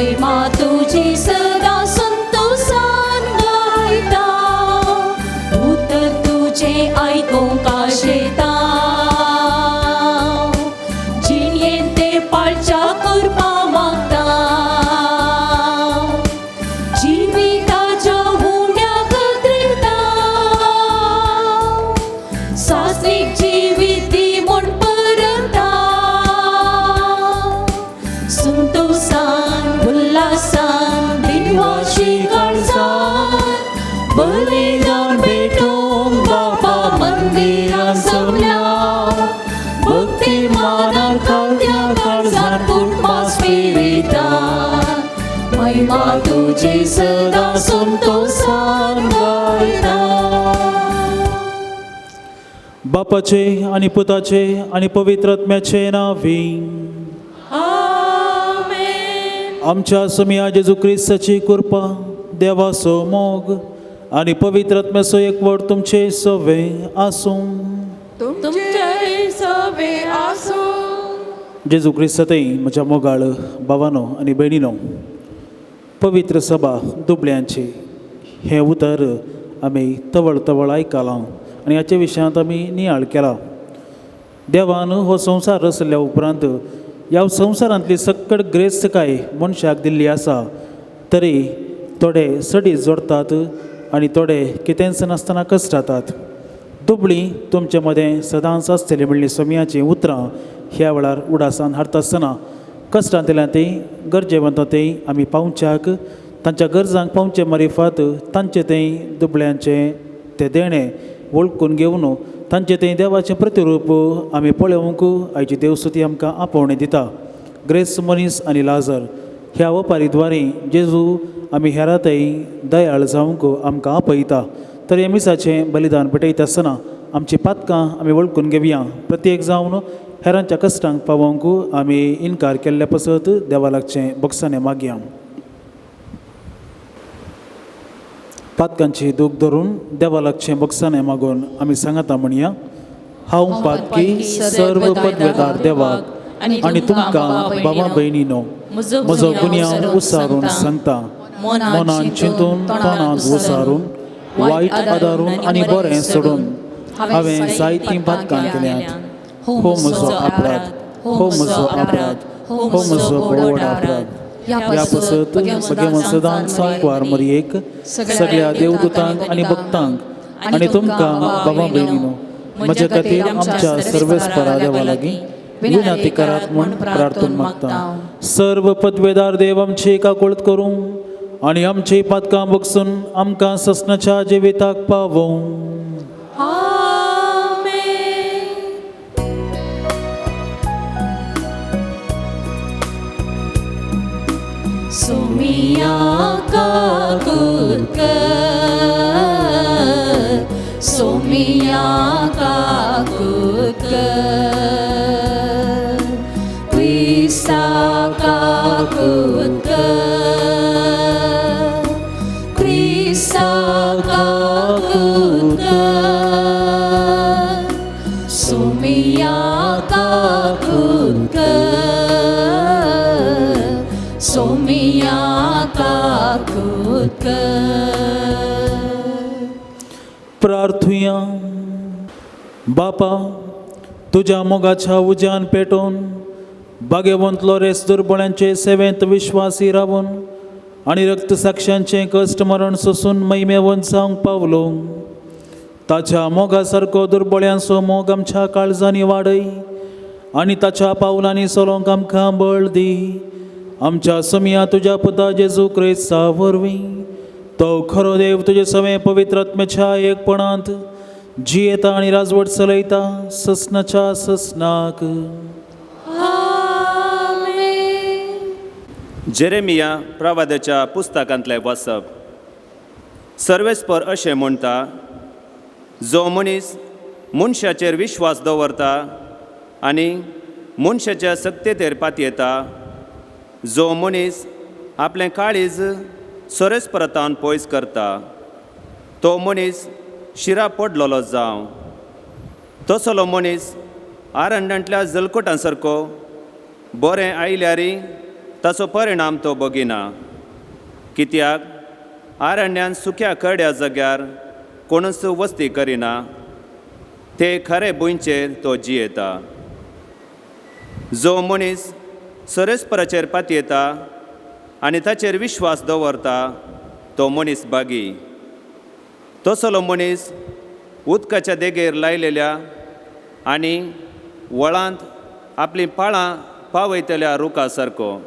महिमा तुजी सदा संतोषान गायता, उतर तुजें आयकूंक आशेता, जिणेंत तें पाळच्या कृपा मागता, जिविताच्या उण्याक त्रिता, सासणीक जिवीत दी म्हूण परता, संतोषान उल्हासान दिनवाशी काळजान बलिदान भेटोवंक बापा मंदिरान जमल्या, भक्ती मानार खात्या काळजान कुटुंबा स्पिरितान महिमा तुजी सदा संतोषान गायता. बापाचे आणि पुताचे आणि पवित्र आत्म्याचे नावी. आमेन. आमच्या सोमया जेजू क्रिस्ताची कृपा, देवाचो मोग आणि पवित्र आत्म्याचो एकवट तुमचे सवे आसूं. तुमचे सवे आसूं. जेजू क्रिस्तातय म्हज्या मोगाळ भावानो आनी भयणीनो, पवित्र सभा दुबळ्यांची हें उतर आमी तवळ तवळ आयकलां आनी हाचे विशयांत आमी नियाळ केला. देवान हो संवसार रचल्या उपरांत ह्या संवसारांतली सकट ग्रेस्तकाय मनशाक दिल्ली आसा, तरी थोडे सडी जोडतात आनी थोडे कितेंच नासतना कश्टातात. दुबळीं तुमचे मदें सदांच आसतलीं म्हणली सोमयाचीं उतरां ह्या वेळार उडासान हाडटा आसतना कश्टांतल्यान ती गरजेवंत ती आमी पावच्याक तांच्या गरजांक पावचे मारिफात तांचे थंय दुबळ्यांचें तें देणें वळखून घेवन तांचे थंय देवाचें प्रतिरूप आमी पळोवंक आयची देवस्तुती आमकां आपोवणें दिता. ग्रेस मनीस आनी लाजर ह्या वपारी द्वारे जेजू आमी हेरातय दयाळ जावंक आमकां आपयता. तर ह्या मिसाचें बलिदान पेटयता आसतना आमची पातकां आमी वळखून घेवया. प्रत्येक जावन हेरांच्या कश्टांक पावोवंक आमी इनकार केल्ल्या पसत देवा लागचें भोगसाणें मागया. पातकांची दूख धरून देवा लागचें भोगसाणें मागून आमी सांगाता म्हणया, हांव पातकी सर्व पदवेदार देवाक आनी तुमकां बाबा भयणीनो म्हजो गुन्यांव उसारून सांगता. मनान चिंतून तोंडांत उसारून वायट आदारून आनी बरें सोडून हांवें जायतीं पातकां केल्यांत. हो म्हजो अपराध, हो म्हजो अपराध, हो म्हजो व्हड अपराध. ह्या पसत भगवान सदांच संकवार मरयेक सगळ्या देवदूतांक आनी भक्तांक आनी तुमकां बाबा भयणीनो म्हज्या खातीर आमच्या सर्वेस्परा देवा लागीं विनंती करात म्हूण प्रार्थना मागता. सर्व पदवेदार देव आमची काकुळत करूं आनी आमची पातकां बगसून आमकां ससनाच्या जिविताक पावोवं. सोमिया काकुत कर, सोमिया काकुत कर, क्रिस्ता काकुत कर, क्रिस्ता काकुत कर, सोमिया काकुत कर, सोमिया काकुत कर. प्रार्थुया. बापा, तुज्या मोगाच्या उज्यान पेटोवन बागेवंत लोरेस दुर्बळ्यांचे सेवेंत विश्वासी रावून आनी रक्तसाक्षांचें कश्ट मरण सोसून महिमेवंत जावंक पावलो. ताच्या मोगा सारको दुर्बळ्यांचो मोग आमच्या काळजांनी वाडय आनी ताच्या पावलांनी चलोवंक आमकां बळ दी. आमच्या समिया तुज्या पुता जेजू क्रिस्ता वरवीं, तो खरो देव तुजे सवें पवित्र आत्म्याच्या एकपणांत जियेता आनी राजवट चलयता ससनाच्या ससनाक. जेरेमिया प्रवादाच्या पुस्तकांतलें वाचप. सर्वेस्पर अशें म्हणटा, जो मनीस मनशाचेर विश्वास दवरता आनी मनशाच्या सक्तेचेर पातयेता, जो मनीस आपलें काळीज सोरेस्परतान पयस करता, तो मनीस शिरा पडलेलो जावं. तसलो मनीस आरंडांतल्या जलकोटां सारको बरें आयल्यारय ताचो परिणाम तो बगिना. कित्याक आरण्यान सुक्या करड्या जाग्यार कोणूच वस्ती करिना, ते खरे भुंयचेर तो जियेता. जो मनीस सरस्पराचेर पातयेता आनी ताचेर विश्वास दवरता तो मनीस बागी. तसलो मनीस उदकाच्या देगेर लायलेल्या आनी वळांत आपलीं पाळां पावयतल्या रुखा सारको.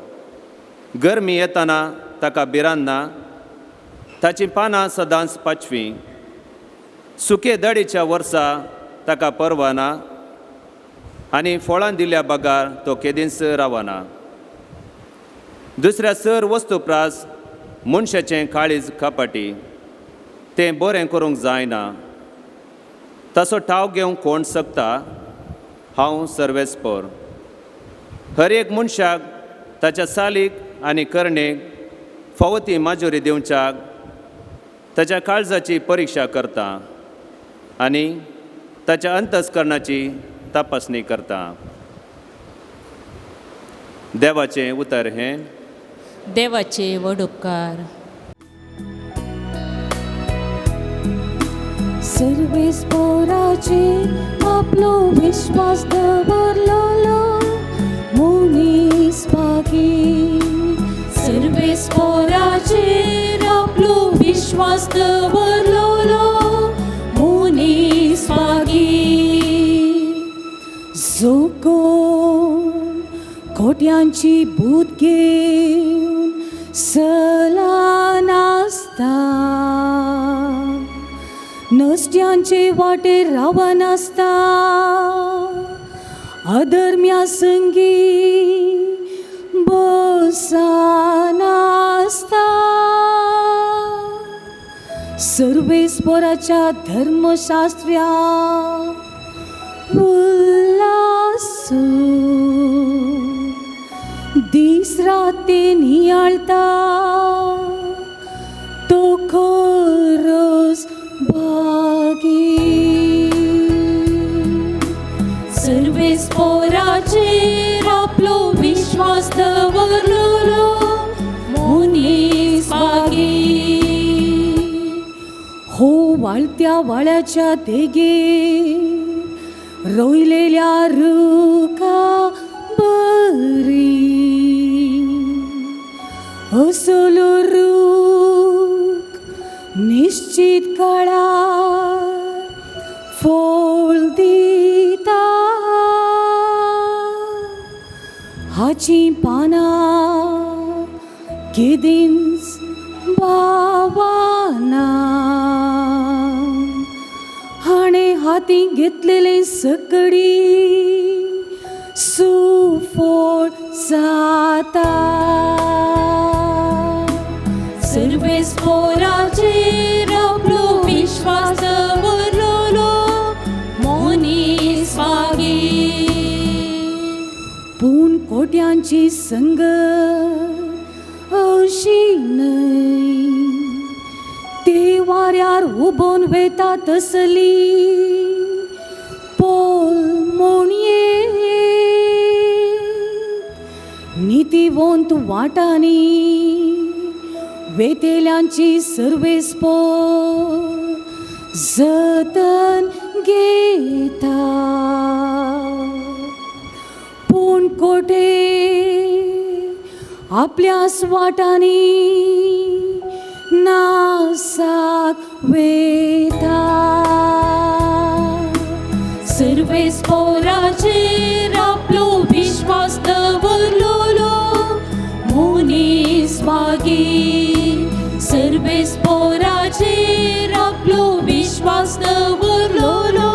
गरमी येतना ताका भिरांत ना, ताचीं पानां सदांच पाचवीं. सुके दडीच्या वर्सा ताका पर्वा ना आनी फळां दिल्या बगार तो केदींच रावना. दुसऱ्या सर वस्तू प्रास मनशाचें काळीज कपाटी, तें बरें करूंक जायना. ताचो ठाव घेवंक कोण शकता? हांव सर्वेस्पर. हर एक मनशाक ताच्या सालीक आनी करणेक फावो ती माजुरी दिवच्याक ताच्या काळजाची परिक्षा करता आनी ताच्या अंतस्करणाची तपासणी करता. देवाचें उतर हें. देवाचे व्हड उपकार. सर्वेस्पराचेर आपलो विश्वास दवरलोलो मनीस भागी. सर्वेस्पराचेर आपलो विश्वास दवरलोलो मनीस भागी. जो कोण खोट्यांची भूत घेवन सला नासता, नसट्यांचे वाटेर रावनासता, अधर्म्या संगी बसनासता, सर्वेस्पराच्या धर्मशास्त्र्या उल्लासू दीस राती नियाळता तो खरोच भागी. सर्वेस्पराचेर आपलो विश्वास दवरलोलो मनीस भागी. हो वाळत्या वाळ्याच्या देगेर रोयलेल्या रुखा बरी, असलो रूख निश्चित काळार फळ दिता. हाचीं पानां केदींच बावाना, हाणें हातीं घेतलेलें सकडी सुफळ जाता. सर्वेस्पराचेर आपलो विश्वास दवरलोलो मनीस भागी. पूण कोट्यांची संगत अशी न्हय, ते वाऱ्यार उबोन वेता तसली पोल मोणये. नितीवंत वाटांनी वेतेल्यांची सर्वेस्पर जतन घेता, पूण कोठे आपल्याच वाटांनी नासाक वेता. सर्वेस्पराचेर आपलो विश्वास दवरलोलो मनीस भागी. सर्वेस्पराचेर आपलो विश्वास दवरलोलो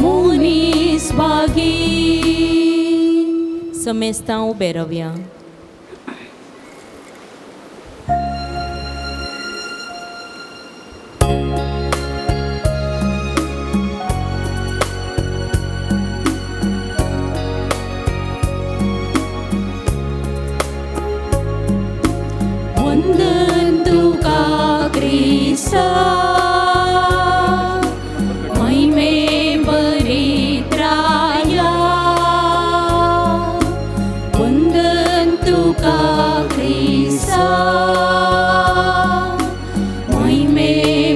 मनीस भागी. समेस्तां उबे रावया. वंदन तुका क्रिस्ता, महिमे परित्राया. वंदन तुका क्रिस्ता मोहिमे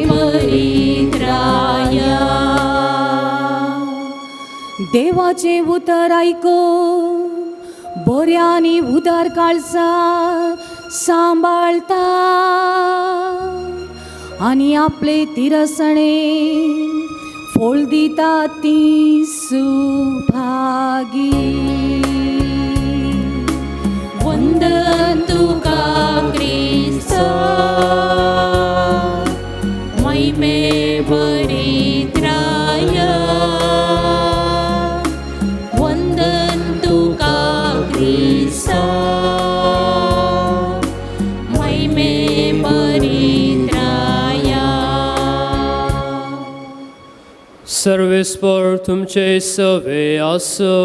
परित्राया. देवाचें उतर आयकून बऱ्यांनी उदार काळजार सांबाळता आनी आपले तिरसणे फोल दिता ती सुभागी. वंदन तुका क्रिस्ता मोहिमे परित्राया. वंदन तुका क्रिस्ता मोहिमे परित्राया. सर्वेस्पर तुमचे सवे आसो.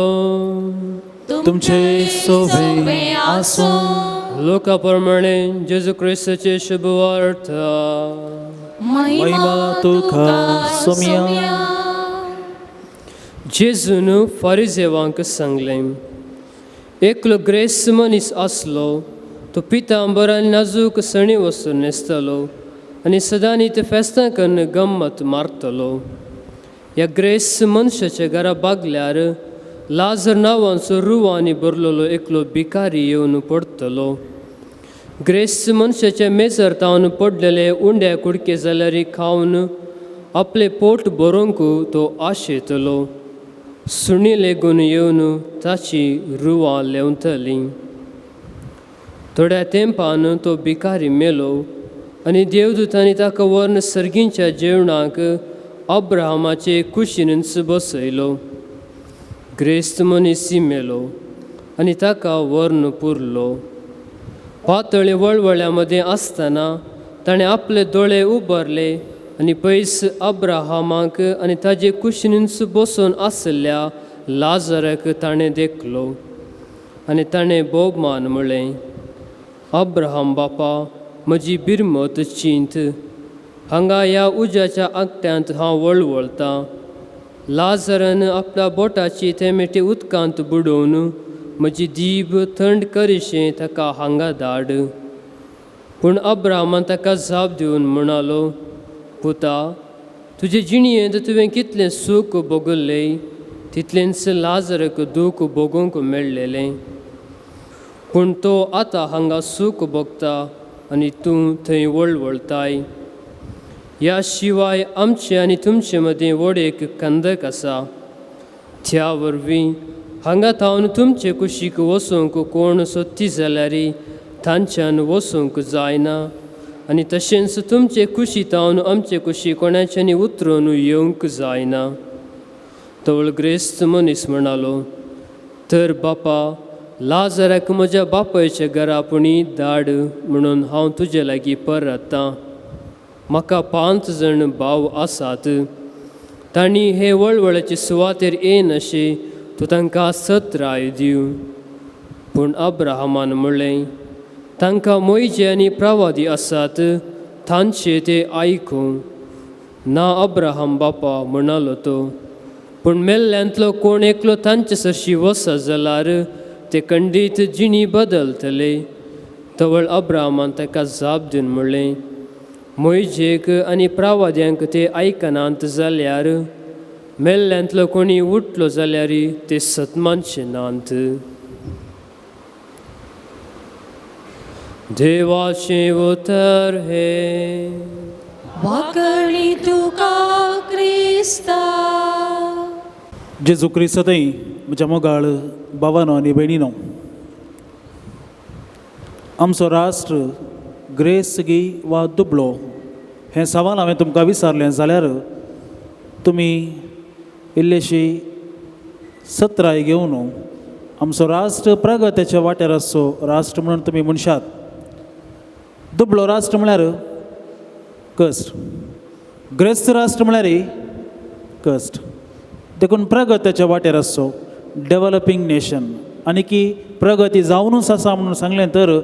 तुमचे सोवे आसूं. लोका प्रमाणे जेजू क्रिस्ताचे शुभवार्ता. महिमा तुका सोम्या. जेजून फारिजेवांक सांगलें, एकलो ग्रेस्त मनीस आसलो, तो पितांबर आनी नाजूक सणी वस्तू न्हेसतालो आनी सदांनी ते फेस्तां कन्न गम्मत मारतलो. ह्या ग्रेस्त मनशाच्या घरा बागल्यार लाजर नांवांचो रुवांनी भरलेलो एकलो भिकारी येवन पडतलो. ग्रेस्त मनशाच्या मेजर तावन पडलेले उंड्या कुडके जाल्यार खावन आपले पोट भरोंक तो आशेतलो. सुणी लेगून येवन ताची रुवां लेंवतलीं. थोड्या तेंपान तो भिकारी मेलो आनी देवदूतांनी ताका व्हरून सर्गींच्या जेवणाक अब्राहमाचे कुशीनच बसयलो. ग्रेस्त मनीस मेलो आनी ताका व्हरून पुरलो. पातळी वळवळ्या मदीं आसतना ताणें आपले दोळे उबारले आनी पयस अब्राहमाक आनी ताजे कुशीनच बसून आशिल्ल्या लाजराक ताणें देखलो आनी ताणें भोवमान म्हळें, अब्राहम बापा, म्हजी बिरमत चिंत, हांगा ह्या उज्याच्या आंगठ्यांत हांव वळवळतां. लाजरान आपल्या बोटाची तेमेटी उदकांत बुडोवन म्हजी जीब थंड करिशें ताका हांगा धाड. पूण अब्राहमान ताका जाप दिवन म्हणालो, पुता, तुजे जिणयेंत तुवें कितलें सूख भोगल्लें तितलेंच लाजराक दूख भोगूंक मेळ्ळेलें, पूण तो आतां हांगा सूख भोगता आनी तूं थंय वळवळताय. ह्या शिवाय आमचे आनी तुमचे मदीं व्हड एक कंदक आसा, त्या वरवीं हांगा थावन तुमचे कुशीक वचूंक कोण सोदती जाल्यार तांच्यान वचूंक जायना आनी तशेंच तुमचे कुशी थावन आमचे कुशी कोणाच्यानी उतरून येवंक जायना. तवळ ग्रेस्त मनीस म्हणालो, तर बापा, लाजराक म्हज्या बापायच्या घरा पुणी धाड म्हणून हांव तुजे लागीं परतां. म्हाका 5 जाण भाव आसात, तांणी हे वळवळाचे सुवातेर येनाशें तूं तांकां सत्राय दिवं. पूण अब्राहमान म्हणलें, तांकां मोयजे आनी प्रवादी आसात, तांचे ते आयकूं. ना अब्राहम बापा, म्हणालो तो, पूण मेल्ल्यांतलो कोण एकलो तांचे सरशी वचत जाल्यार ते खंडीत जिणी बदलतले. तवळ अब्राहमान ताका जाप दिवन म्हणलें, मोयजेक आनी प्रवाद्यांक ते आयकनात जाल्यार मेल्ल्यांतलो कोणी उठलो जाल्यार ते सतमानचे नात. देवाचें उतर हें. वाकणी तुका क्रिस्ता. जेजू क्रिस्तय म्हज्या मोगाळ भावानो आनी भयणीनो, आमचो राष्ट्र ग्रेसगी वा दुबळो हें सवाल हांवें तुमकां विचारलें जाल्यार तुमी इल्लेशी सत्राय घेवन आमचो राष्ट्र प्रगतीच्या वाटेर आसचो राष्ट्र म्हणून तुमी म्हणशात. दुबळो राष्ट्र म्हळ्यार कश्ट, ग्रेस्त राष्ट्र म्हळ्यार कश्ट. देखून प्रगतीच्या वाटेर आसचो डेवलपींग नेशन आनी की प्रगती जावनूच आसा म्हणून सांगलें तर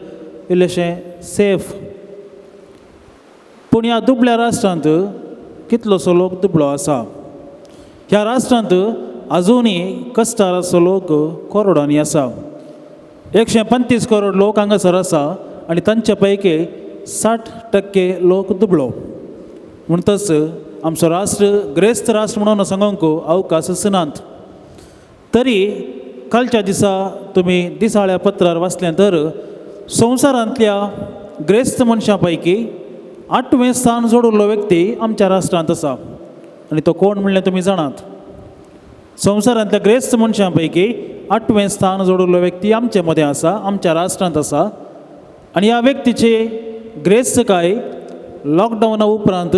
इल्लेशें सेफ. पूण ह्या दुबळ्या राष्ट्रांत कितलोसो लोक दुबळो आसा. ह्या राष्ट्रांत आजुनूय कश्टार आसचो लोक करोडांनी आसा. 135 करोड लोक हांगासर आसा आनी तांचे पैकी 60% लोक दुबळो. म्हणटच आमचो राष्ट्र ग्रेस्त राष्ट्र म्हणून सांगूंक अवकाश नात. तरी कालच्या दिसा तुमी दिसाळ्या पत्रार वाचलें तर संवसारांतल्या ग्रेस्त मनशां पैकी 8वें स्थान जोडिल्लो व्यक्ती आमच्या राष्ट्रांत आसा आनी तो कोण म्हणलें तुमी जाणात. संवसारांतल्या ग्रेस्त मनशां पैकी 8वें स्थान जोडिल्लो व्यक्ती आमचे मदें आसा, आमच्या राष्ट्रांत आसा. आनी ह्या व्यक्तीचे ग्रेस्तकाय लॉकडावना उपरांत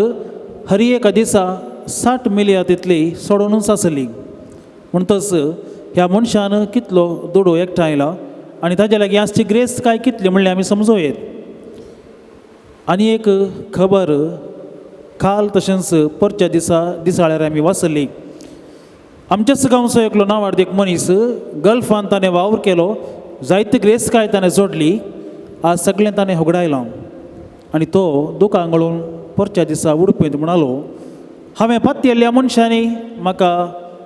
हर एका दिसा 60 मिलया तितली सोडूनच आसली. म्हणटच ह्या मनशान कितलो दुडो एकठांयला आनी ताज्या लागीं आसची ग्रेस्तकाय कितली म्हणल्यार आमी समजूं येत. आनी एक खबर काल तशेंच परच्या दिसा दिसाळ्यार आमी वाचली. आमच्याच गांवचो एकलो नांवाडदीक मनीस गल्फान ताणें वावर केलो, जायती ग्रेस्तकाय ताणें जोडली, आज सगळें ताणें होगडायलां. आनी तो दुकां गळून परच्या दिसा उडपींत म्हणालो, हांवें पातयेल्ल्या मनशांनी म्हाका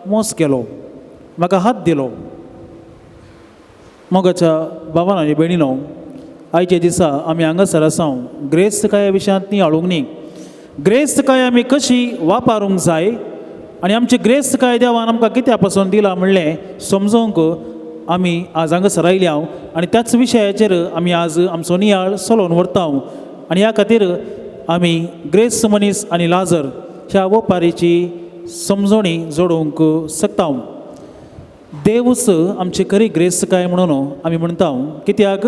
मोस केलो, म्हाका हात दिलो. मोगाच्या भावान आनी भयणीनो, आयच्या दिसा आमी हांगासर आसा ग्रेस्तकाये विशयांत नियाळूंक न्ही. ग्रेस्तकाय आमी कशी वापरूंक जाय आनी आमची ग्रेस्तकाय देवान आमकां कित्या पासून दिला म्हणलें समजूंक आमी आज हांगासर आयल्या आनी त्याच विशयाचेर आमी आज आमचो नियाळ चलोवन व्हरता. आनी ह्या खातीर आमी ग्रेस्त मनीस आनी लाजर ह्या वपारीची समजणी जोडूंक शकता. देवूच आमची खरी ग्रेस्तकाय म्हणून आमी म्हणटा, कित्याक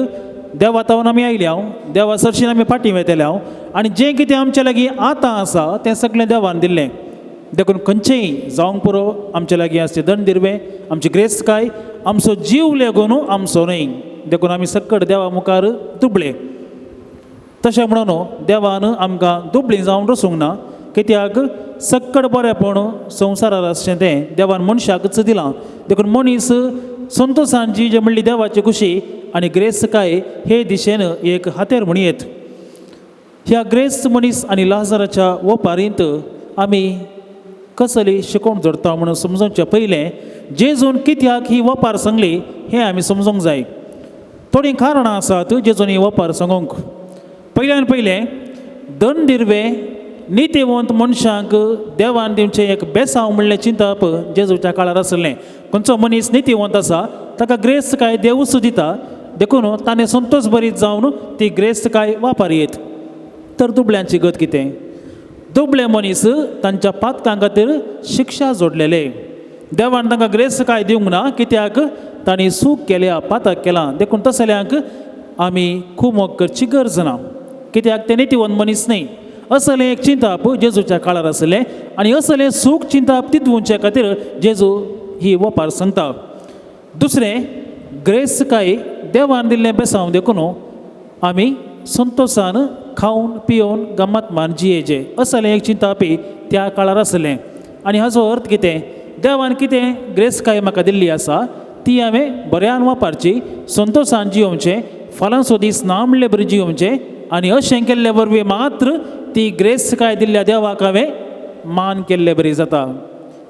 देवा तावन आमी आयल्या, देवा सरशीन आमी फाटीं वेतल्या आनी जें कितें आमच्या लागीं आतां आसा तें सगळें देवान दिल्लें. देखून खंयचेंय जावंक पुरो आमच्या लागीं आसचें दंड दिरवें आमची ग्रेस्तकाय आमचो जीव लेगून आमचो न्हय. देखून आमी सक्कड देवा मुखार दुबळे. तशें म्हणून देवान आमकां दुबळीं जावन रसूंक ना, कित्याक सक्कड बरेंपण संवसारार आसचें तें देवान मनशाकच दिलां. देखून मनीस संतोशान जी जे म्हणली देवाची खुशी आनी ग्रेस्तकाय हे दिशेन एक हातेर म्हणयेत. ह्या ग्रेस्त मनीस आनी लाजराच्या वपारींत आमी कसली शिकोवण जोडटा म्हणून समजोवचें पयलें जेजून कित्याक ही वपार सांगली हें आमी समजूंक जाय. थोडीं कारणां आसात जेजून ही वपार सांगूंक. पयल्यान पयलें दंड दिरवें नितीवंत मनशांक देवान दिवचें एक बेसांव म्हणलें चिंतप जेजूच्या काळार आसलें. खंयचो मनीस नितीवंत आसा ताका ग्रेस्तकाय देवूच दिता, देखून ताणें संतोश बरीत जावन ती ग्रेस्तकाय वापर येत. तर दुबळ्यांची गत कितें? दुबळे मनीस तांच्या पातकां खातीर शिक्षा जोडलेले. देवान तांकां ग्रेस्तकाय दिवंक ना, कित्याक तांणी चूक केल्या, पातक केलां. देखून तसल्यांक आमी खूब करची गरज ना, कित्याक ते नितीवंत मनीस न्हय. असलें एक चिंताप जेजूच्या काळार आसलें आनी असलें सूख चिंताप तितवचे खातीर जेजू ही वपार सांगता. दुसरें, ग्रेस्तकाय देवान दिल्लें बेसांव देखून आमी संतोशान खावन पियोवन गम्मत मान जियेचे असलें एक चिंतापी त्या काळार आसलें. आनी हाजो अर्थ कितें? देवान कितें ग्रेस्तकाय म्हाका दिल्ली आसा ती हांवें बऱ्यान वापरची, संतोशान जियोवचें, फाल्यांचो दीस ना म्हणले बरी जियोवचें आनी अशें केल्ले वरवीं मात्र ती ग्रेस्तकाय दिल्ल्या देवाक हांवें मान केल्ले बरी जाता.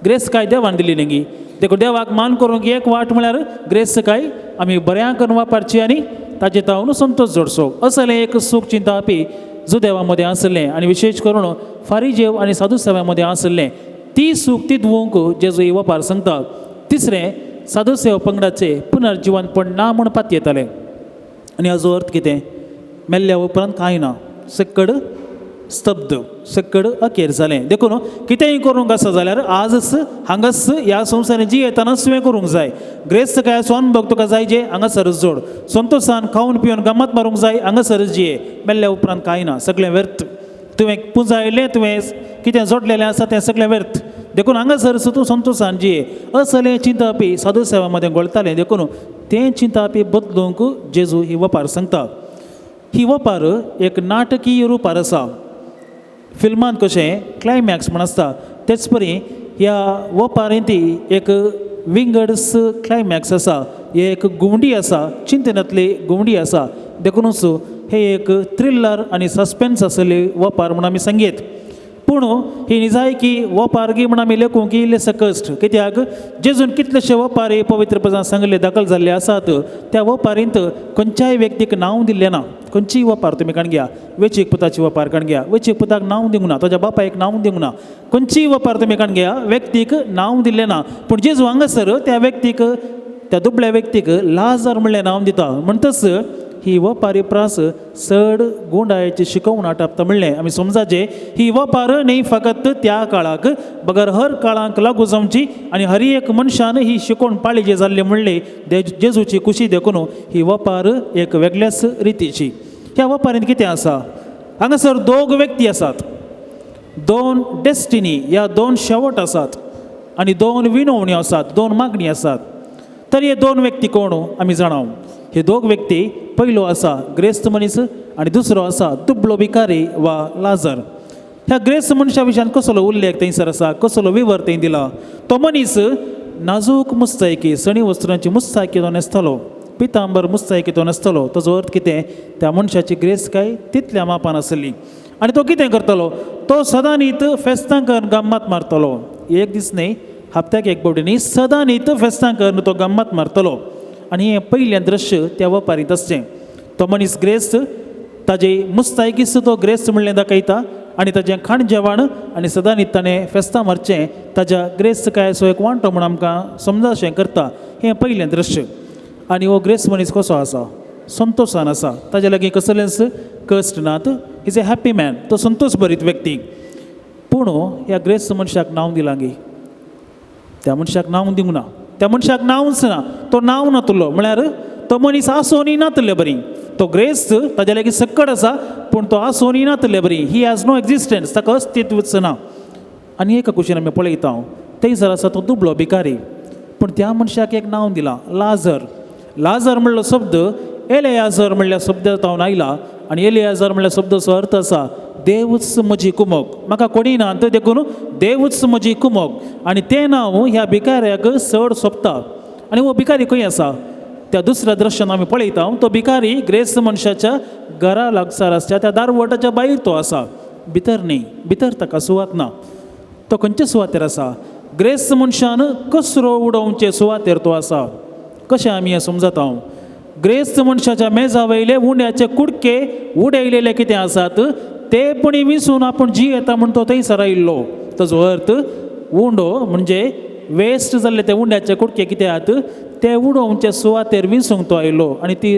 ग्रेस्तकाय देवान दिल्ली न्ही, देखून देवाक मान करूंक एक वाट म्हळ्यार ग्रेस्तकाय आमी बऱ्या करून वापरची आनी ताजे तावन संतोश जोडचो. असलें एक सूख चिंतापी जुदेवा मदें आसलें आनी विशेश करून फारीजेव आनी साधू सेव्या मदें आसलें. ती सूख ती धुवूंक जेजू ही वपार सांगता. तिसरें, साधू सेव पंगडाचें पुनर्जिवनपण ना म्हूण पातयेतालें. आनी हाजो अर्थ कितें? मेल्ल्या उपरांत कांय ना, सक्कड स्तब्ध, सक्कड अखेर जालें. देखून कितेंय करूंक आसा जाल्यार आजच हांगाच ह्या संवसारांत जियेतनाच तुवें करूंक जाय. ग्रेस्तकायाचो अनुभव तुका जाय जे हांगासरच जोड, संतोशान खावन पिवन गमत मारूंक जाय हांगासरच जिये. मेल्ल्या उपरांत कांय ना, सगळें व्यर्थ. तुवें पुंजायलें, तुवें कितें जोडलेलें आसा तें सगळें व्यर्थ. देखून हांगासरच तूं संतोशान जिये. असलें चिंतपी साधू सेवा मदें घोळटालें. देखून तें चिंतपी बदलूंक जेजू ही वपार सांगता. ही वपार एक नाटकीय रुपार आसा. फिल्मांत कशें क्लायमॅक्स म्हण आसता तेच परी ह्या वपारींत एक विंगड्स क्लायमॅक्स आसा, एक घुंवडी आसा, चिंतनांतली घुंवडी आसा. देखुनूच हे एक थ्रिल्लर आनी सस्पेन्स आसलेली वपार म्हूण आमी सांगयत. पूण ही निजायकी वपारगी म्हण आमी लेखूंक इल्लें कश्ट, कित्याक जेजून कितलेशे वपारी पवित्र पदां सांगिल्ले दाखल जाल्ले आसात. त्या वपारींत खंयच्याय व्यक्तीक नांव दिल्लें ना. खंयचीय वपार तुमी काण घ्या, वेचीक पुताची वपार काण घ्या, वेचीक पुताक नांव दिवंक ना, ताज्या बापायक नांव दिवंक ना. खंयचीय वपार तुमी काण घ्या, व्यक्तीक नांव दिल्लें ना. पूण जेजू हांगासर त्या व्यक्तीक, त्या दुबळ्या व्यक्तीक लाजार म्हणलें नांव दिता. म्हणटच ही वपारी प्रास चड गुंडायेची शिकोवण आटापता म्हणलें आमी समजाचें. ही वपार न्ही फकत त्या काळाक बगर हर काळाक लागू जावची आनी हर एक मनशान ही शिकोवण पाळीची जाल्ली म्हणली जेजूची खुशी देखून ही वपार एक वेगळ्याच रितीची. ह्या वपारींत कितें आसा? हांगासर दोग व्यक्ती आसात, दोन डेस्टिनी या दोन शेवट आसात आनी दोन विनवण्यो आसात, दोन मागणी आसात. तर हे दोन व्यक्ती कोण आमी जाणाव. हे दोग व्यक्ती, पयलो आसा ग्रेस्त मनीस आनी दुसरो आसा दुबळो भिकारी वा लाजर. ह्या ग्रेस्त मनशा विशयान कसलो उल्लेख थंयसर आसा, कसलो विवर थंय दिला? तो मनीस नाजूक मुस्तायकी, सणी वस्त्रांची मुस्तायकी तो न्हेसतालो, पितांबर मुस्तायकी तो न्हेसतालो. ताजो अर्थ कितें? त्या मनशाची ग्रेस काय तितल्या मापान आसली. आनी तो कितें करतालो? तो सदांनीत फेस्तां करून गम्मत मारतालो. एक दीस न्ही, हप्त्याक एक फावटी न्ही, सदांनीत फेस्तां करून तो गम्मत मारतालो. आनी हें पयलें दृश्य त्या वपारींत आसचें. तो मनीस ग्रेस्त, ताजे मुस्तायकीस तो ग्रेस्त म्हणलें दाखयता आनी ताजें खाण जेवण आनी सदांनीत ताणें फेस्तां मारचें ताज्या ग्रेस्त कायचो एक वांटो म्हूण आमकां समजाशें करता. हें पयलें दृश्य. आनी हो ग्रेस्त मनीस कसो आसा? संतोशान आसा, ताज्या लागीं कसलेंच कश्ट नात. Is a happy man, तो संतोश भरीत व्यक्ती. पूण ह्या ग्रेस्त मनशाक नांव दिलां गी? त्या मनशाक नांव दिवंक ना, त्या मनशाक नांवच ना, तो नांव नातलो. म्हळ्यार तो मनीस आसोनी नातले बरी. तो ग्रेस्त, ताज्या लागीं सक्कड आसा, पूण तो आसोनी नातले बरी. He has no existence, ताका अस्तित्वच ना. आनी एका कुशीन आमी पळयता थंयसर आसा तो दुबळो भिकारी. पूण त्या मनशाक एक नांव दिलां, लाजर. लाजर म्हणलो शब्द एलेयाजर म्हणल्या शब्दा तावन आयला आनी एलेयाजर म्हणल्या शब्दाचो अर्थ आसा देवूच म्हजी कुमोक, म्हाका कोणी ना देखून देवूच म्हजी कुमोक. आनी तें नांव ह्या भिकाऱ्याक चड सोबता. आनी हो भिकारी खंय आसा? त्या दुसऱ्या दृश्यान आमी पळयता तो भिकारी ग्रेस्त मनशाच्या घरा लागसार आसच्या त्या दारवटाच्या भायर तो आसा, भितर न्ही, भितर ताका सुवात ना. तो खंयचे सुवातेर आसा? ग्रेस्त मनशान कचरो उडोवचे सुवातेर तो आसा. कशें आमी हें समजता? ग्रेस्त मनशाच्या मेजा वयले उंड्याचे कुडके उडयलेले कितें आसात ते पणी विसून आपूण जियेता म्हूण तो थंयसर आयिल्लो. ताजो अर्थ उंडो म्हणजे वेस्ट जाल्ले ते उंड्याचे कुडके कितें आहात ते उडोवचे सुवातेर विसूंक तो आयिल्लो. आनी ती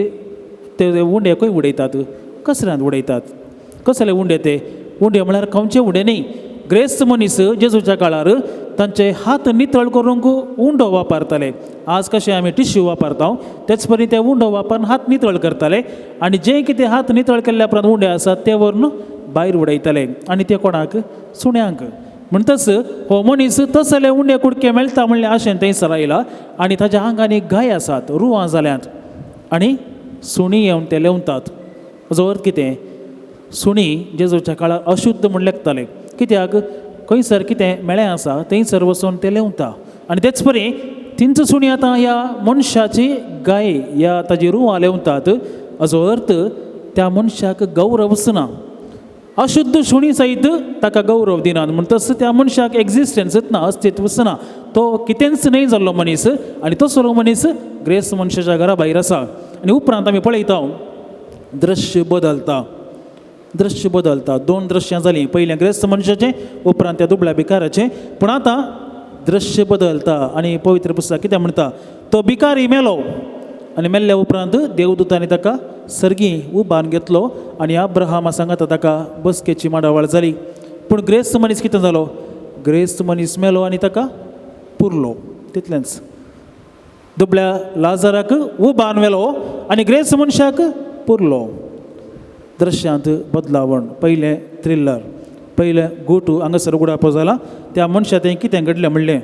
ते उंडे खंय उडयतात? कचऱ्यांत उडयतात. कसले उंडे ते? उंडे म्हळ्यार खावचे उंडे न्ही. ग्रेस्त मनीस जेजूच्या काळार तांचे हात नितळ करूंक उंडो वापरताले. आज कशें आमी टिश्यू वापरता तेच परी ते उंडो वापरून हात नितळ करताले आनी जे कितें हात नितळ केल्ल्या उपरांत उंडे आसात ते व्हरून भायर उडयताले आनी ते कोणाक? सुण्यांक. म्हणटच हो मनीस तसले उंडे कुडके मेळटा म्हणले आशेन थंयसर आयला आनी ताज्या आंगांनी गाय आसात, रुवां जाल्यांत आनी सुणीं येवन ते लेवतात. हाजो अर्थ कितें? सुणीं जेजूच्या काळार अशुद्ध म्हूण लेखताले, कित्याक खंयसर कितें मेळें आसा थंयसर वचून ते लेवता. आनी तेच परी तींच सुणीं आतां ह्या मनशाची गाय ह्या ताजी रुवां लेवतात. हाजो अर्थ त्या मनशाक गौरवच ना. अशुद्ध सुणी सयत ताका गौरव दिनात. म्हणटच त्या मनशाक एक्झिस्टन्सच ना, अस्तित्वच ना, तो कितेंच न्हय जाल्लो मनीस. आनी तसलो मनीस ग्रेस्त मनशाच्या घरा भायर आसा. आनी उपरांत आमी पळयता दृश्य बदलता, दृश्य बदलता. दोन दृश्यां जालीं, पयलें ग्रेस्त मनशाचें, उपरांत त्या दुबळ्या भिकाराचें. पूण आतां दृश्य बदलता आनी पवित्र पुस्तक कितें म्हणटा? तो भिकारी मेलो आनी मेल्ल्या उपरांत देवदूतांनी ताका सर्गी उबारून घेतलो आनी अब्राहमा सांगाता ताका बसकेची मांडावळ जाली. पूण ग्रेस्त मनीस कितें जालो? ग्रेस्त मनीस मेलो आनी ताका पुरलो, तितलेंच. दुबळ्या लाजराक उबारून व्हेलो आनी ग्रेस्त मनशाक पुरलो. दृश्यांत बदलावण. पयलें थ्रिल्लर, पयलें गोटू हांगासर उगडापो जाला त्या मनशा तें कितें घडलें म्हणलें.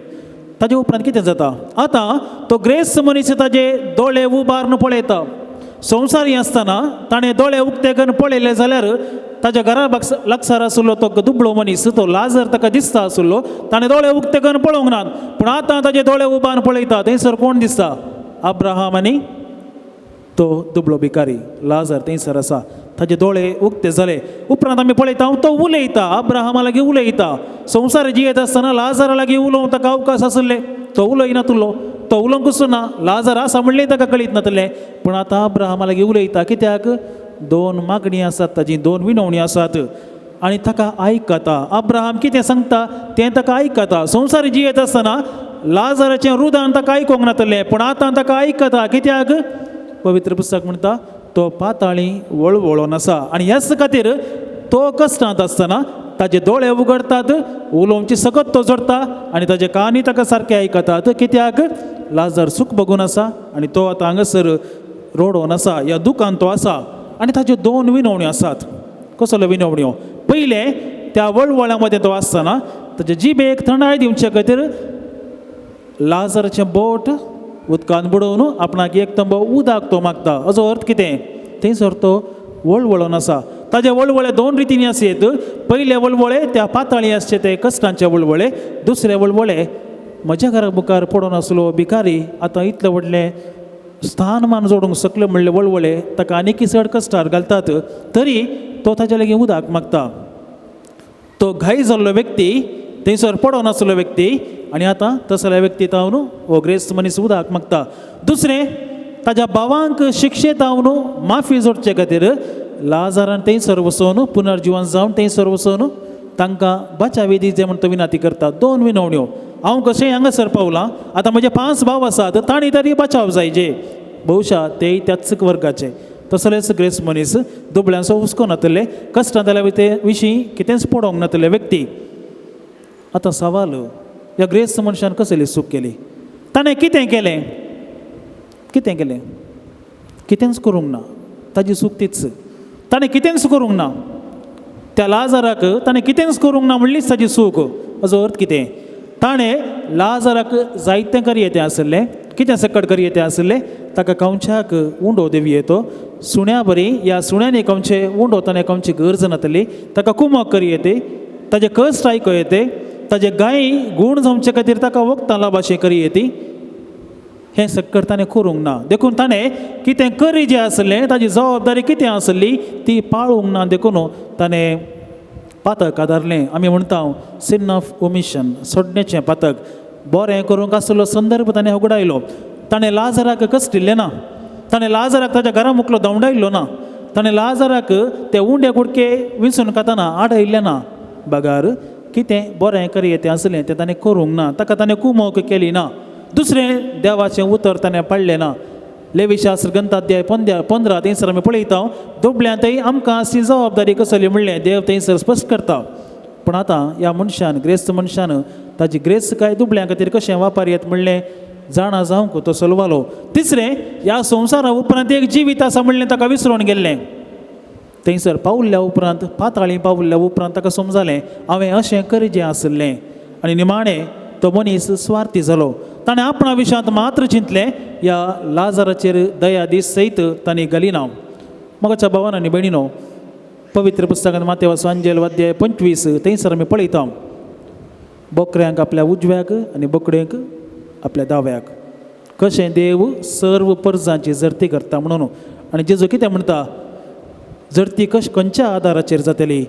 ताजे उपरांत कितें जाता? आतां तो ग्रेस्त मनीस ताजे दोळे उबारून पळयता. संवसारी आसतना ताणें दोळे उक्ते करून पळयले जाल्यार ताज्या घरा लागसार आशिल्लो तो दुबळो मनीस, तो लाजर ताका दिसता आशिल्लो. ताणें दोळे उक्ते करून पळोवंक नात, पूण आतां ताजे दोळे उबारून पळयता. थंयसर कोण दिसता? अब्राहम आनी तो दुबळो भिकारी लाजार थंयसर आसा, ताजे दोळे उक्ते जाले. उपरांत आमी पळयता तो उलयता, अब्राहमा लागीं उलयता. संवसार जियेत आसतना लाजारा लागीं उलोवंक ताका अवकाश आसले, तो उलयनातलो, तो उलोवंकूच ना. लाजार आसा म्हणलें ताका कळीत नातलें, पूण आतां अब्राहमा लागीं उलयता. कित्याक? दोन मागणी आसात ताजी, दोन विनवणी आसात आनी ताका आयकता. अब्राहम कितें सांगता तें ताका आयकता. संवसार जियेत आसतना लाजाराचें रुदान ताका आयकूंक नातलें, पूण आतां ताका आयकता. कित्याक? पवित्र पुस्तक म्हणटा तो पाताळी वळवळोन आसा आनी ह्याच खातीर तो कश्टांत आसतना ताजे दोळे उगडतात, उलोवची सकत तो जोडटा आनी ताजे कानी ताका सारके आयकतात. कित्याक? लाजार सूख बगून आसा आनी तो आतां हांगासर रोडोन आसा, ह्या दुकान तो आसा आनी ताज्यो दोन विनवण्यो आसात. कसल्यो विनवण्यो? पयलें, त्या वळवळ्या मदें तो आसतना ताजे जिबेक थंडाय दिवचे खातीर लाजाराचें बोट उदकान बुडोवन आपणाक एक तंबो उदक तो मागता. हाजो अर्थ कितें? थंयसर तो वळवळोन आसा. ताजे वळवळे दोन रितींनी आसयेत. पयले वळवळे त्या पाताळी आसचे ते कश्टांचे वळवळे, दुसरे वळवळे म्हज्या घरा मुखार पडून आसलो भिकारी आतां इतलें व्हडलें स्थानमान जोडूंक शकले म्हणले वळवळे ताका आनीकय चड कश्टार घालतात, तरी तो ताजे लागीं उदक मागता. तो घाय जाल्लो व्यक्ती, थंयसर पडोन आसलो व्यक्ती आनी आतां तसल्या व्यक्ती तावन हो ग्रेस्त मनीस उदक मागता. दुसरें, ताज्या भावांक शिक्षे तावन माफी जोडचे खातीर लाजारान थंयसर वचोन पुनर्जिवन जावन थंयसर वचोन तांकां बचावी दी जे म्हण तो विनंती करता. दोन विनवण्यो. हांव कशें हांगासर पावलां, आतां म्हजे 5 भाव आसात, तांणी तरी बचाव जायजे. बहुशा तेय त्याच वर्गाचे. तसलेच ग्रेस मनीस दुबळ्यांचो हुस्को नातले, कश्टां जाल्या ते विशीं कितेंच पडोवंक नातले व्यक्ती. आतां सवाल, ह्या ग्रेस मनशान कसली चूक केली? ताणें कितें केलें? कितें केलें? कितेंच करूंक ना. ताजी चूक तीच. ताणें कितेंच करूंक ना. त्या लाजाराक ताणें कितेंच करूंक ना म्हणलीच ताजी चूक. हाजो अर्थ कितें? ताणें लाजाराक जायतें करयें तें आसलें. कितें सकट करयें तें आसलें? ताका कंवच्याक उंडो देवी येतो सुण्या बरी, ह्या सुण्यांनी कंवचे उंडो ताणें कंवची गरज नातली. ताका कुमक करयें ते, ताजे कश्ट आयको येते, ताजे गाय गूण जावचे खातीर ताका वखदां लाबाशें करयें ती. हें सक्कड ताणें करूंक ना. देखून ताणें कितें करी जें आसलें, ताजी जबाबदारी कितें आसली ती पाळूंक ना. देखून ताणें पातक आदारलें. आमी म्हणटा सिन ऑफ ओमिशन, सोडण्याचें पातक. बरें करूंक आसलो संदर्भ ताणें उगडायलो. ताणें लाजाराक कश्टिल्लें ना, ताणें लाजाराक ताच्या घरा मुखलो धांवडायल्लो ना, ताणें लाजाराक ते उंडे कुडके विंचून खातना आडयल्लें ना. बगार कितें बरें करयें तें आसलें तें ताणें करूंक ना, ताका ताणें कुमोक केली ना. दुसरें, देवाचें उतर ताणें पाळ्ळें ना. लेवीशास्त्र ग्रंथाध्याय 15 थंयसर आमी पळयता दुबळ्यांतय आमकां अशी जबाबदारी कसली म्हणलें देव थंयसर स्पश्ट करता. पूण आतां ह्या मनशान, ग्रेस्त मनशान ताजी ग्रेस्त काय दुबळ्यां खातीर कशें वापर येत म्हणलें जाणा जावंक तो सलवालो. तिसरें, ह्या संवसारा उपरांत एक जिवीत आसा म्हणलें ताका विसरून गेल्लें. थंयसर पावल्ल्या उपरांत, पाताळी पावल्ल्या उपरांत ताका समजालें हांवें अशें करचें आसलें. आनी निमाणें तो मनीस स्वार्थी जालो. ताणें आपणा विशयांत मात्र चिंतलें, ह्या लाजाराचेर दया दीस सयत तांणी घाली ना. मोगाच्या भावान आनी भयणीनो, पवित्र पुस्तकांत मातेवाचो अंजेल अध्याय 25 थंयसर आमी पळयता बोकऱ्यांक आपल्या उजव्याक आनी बोकड्यांक आपल्या दाव्याक कशें देव सर्व परजांची जर्ती करता म्हणून. आनी जेजू कितें म्हणटा? जर्ती कश खंयच्या आदाराचेर जातली?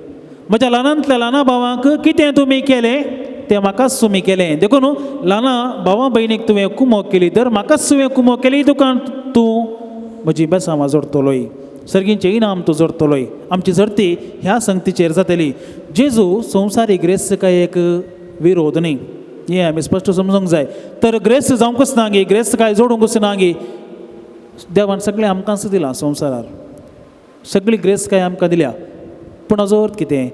म्हज्या ल्हानांतल्या ल्हाना भावांक कितें तुमी केलें तें म्हाकाच तुमी केलें. देखून ल्हाना भावा भयणीक तुवें कुमोक केली तर म्हाकाच तुवें कुमोक केली, तुका तूं म्हजी बेसांवां जोडटलोय, सर्गींचें इनाम तूं जोडटलोय. आमची जर्ती ह्या संगतीचेर जातली. जेजू संवसारी ग्रेस्त काय एक विरोध न्ही, हें आमी स्पश्ट समजूंक जाय. तर ग्रेस्त जावंकूच ना गी, ग्रेस्त काय जोडूंकूच ना गी. देवान सगळें आमकांच दिलां संवसारार, सगळी ग्रेस काय आमकां दिल्या. पूण हाजो अर्थ कितें?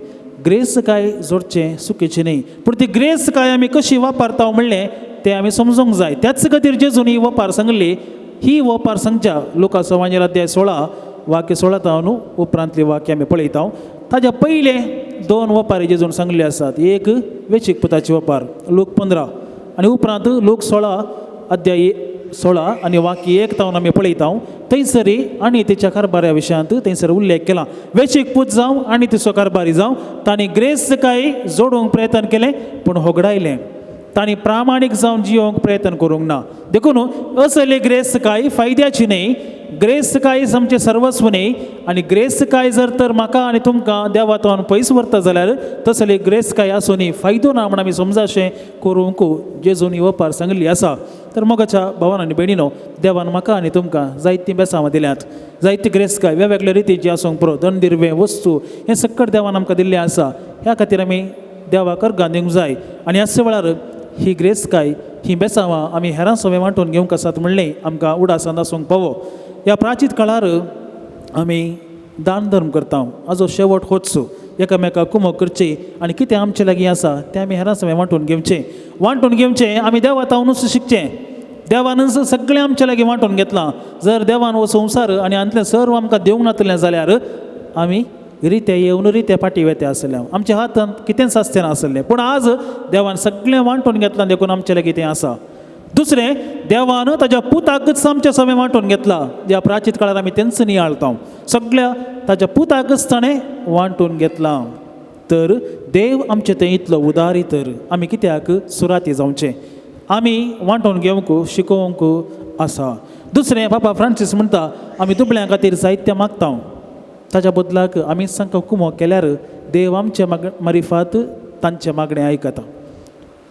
ग्रेस काय जोडचें चुकीचें न्ही, पूण ती ग्रेस काय आमी कशी वापरता म्हणलें तें आमी समजूंक जाय. त्याच खातीर जेजून ही वपार सांगली. ही वपार सांगच्या लुकाचो वांजेल अध्याय 16 वाक्य 16 तावन उपरांतली वाक्य आमी पळयता. ताज्या पयले दोन वपारी जेजून सांगले आसात. एक वेचीक पुताची वपार लूक 15 आनी उपरांत लूक 16 अध्याय 16 आनी वाक्य 1 तावन आमी पळयता. थंयसरी आनी तिच्या कारभारा विशयांत थंयसर उल्लेख केला. वेचीक पूत जावं आनी तिचो कारभारी जावं, तांणी ग्रेस काय जोडूंक प्रयत्न केलें पूण होगडायलें. तांणी प्रामाणीक जावन जियोंक प्रयत्न करूंक ना. देखून असली ग्रेस काय फायद्याची न्ही, ग्रेस काय आमचें सर्वस्व न्ही. आनी ग्रेस काय जर तर म्हाका आनी तुमकां देवातून पयस व्हरता जाल्यार तसली ग्रेस काय आसूनी फायदो ना म्हण आमी समजाशें करूंक जेजून ही ओपार सांगिल्ली आसा. तर मोगाच्या भावान आनी भयणीनो, देवान म्हाका आनी तुमकां जायतीं बेसांवां दिल्यांत, जायती ग्रेस काय वेगवेगळे रितीची आसूंक पुरो, धन दिर्वें वस्तू हें सक्कट देवान आमकां दिल्लें आसा. ह्या खातीर आमी देवाक अर्गां दिवंक जाय आनी ह्याच वेळार ही ग्रेस काय ही बेसांवां आमी हेरां सवें वांटून घेवंक आसात म्हणलें आमकां उडासान आसूंक पावो. ह्या प्राचीत काळार आमी दान धर्म करता, हाजो शेवट होच एकामेका कुमक करची आनी कितें आमचे लागीं आसा तें आमी हेरां सवें वांटून घेवचें, वांटून घेवचें. आमी देवा तावनूच शिकचें, देवानूच सगळें आमचे लागीं वांटून घेतलां. जर देवान हो संवसार आनी हातलें सर्व आमकां दिवंक नातलें जाल्यार आमी रिते येवन रिते फाटी वेते आसले, आमच्या हातांत कितेंच आसचें नासलें. पूण आज देवान सगळें वांटून घेतलां देखून आमचे लागीं तें आसा. दुसरें, देवान ताज्या पुताकच आमच्या सवें वांटून घेतला. ह्या प्राचीत काळार आमी तेंच नियाळता, सगळ्या ताज्या पुताकच ताणें वांटून घेतलां. तर देव आमचे थंय इतलो उदारी, तर आमी कित्याक सुराती जावचें, आमी वांटून घेवंक शिकोवंक आसा. दुसरें, पापा फ्रांसीस म्हणटा आमी दुबळ्यां खातीर जायतें मागता, ताच्या बदलाक आमी तांकां कुमोक केल्यार देव आमचे मारिफात तांचें मागणें आयकता.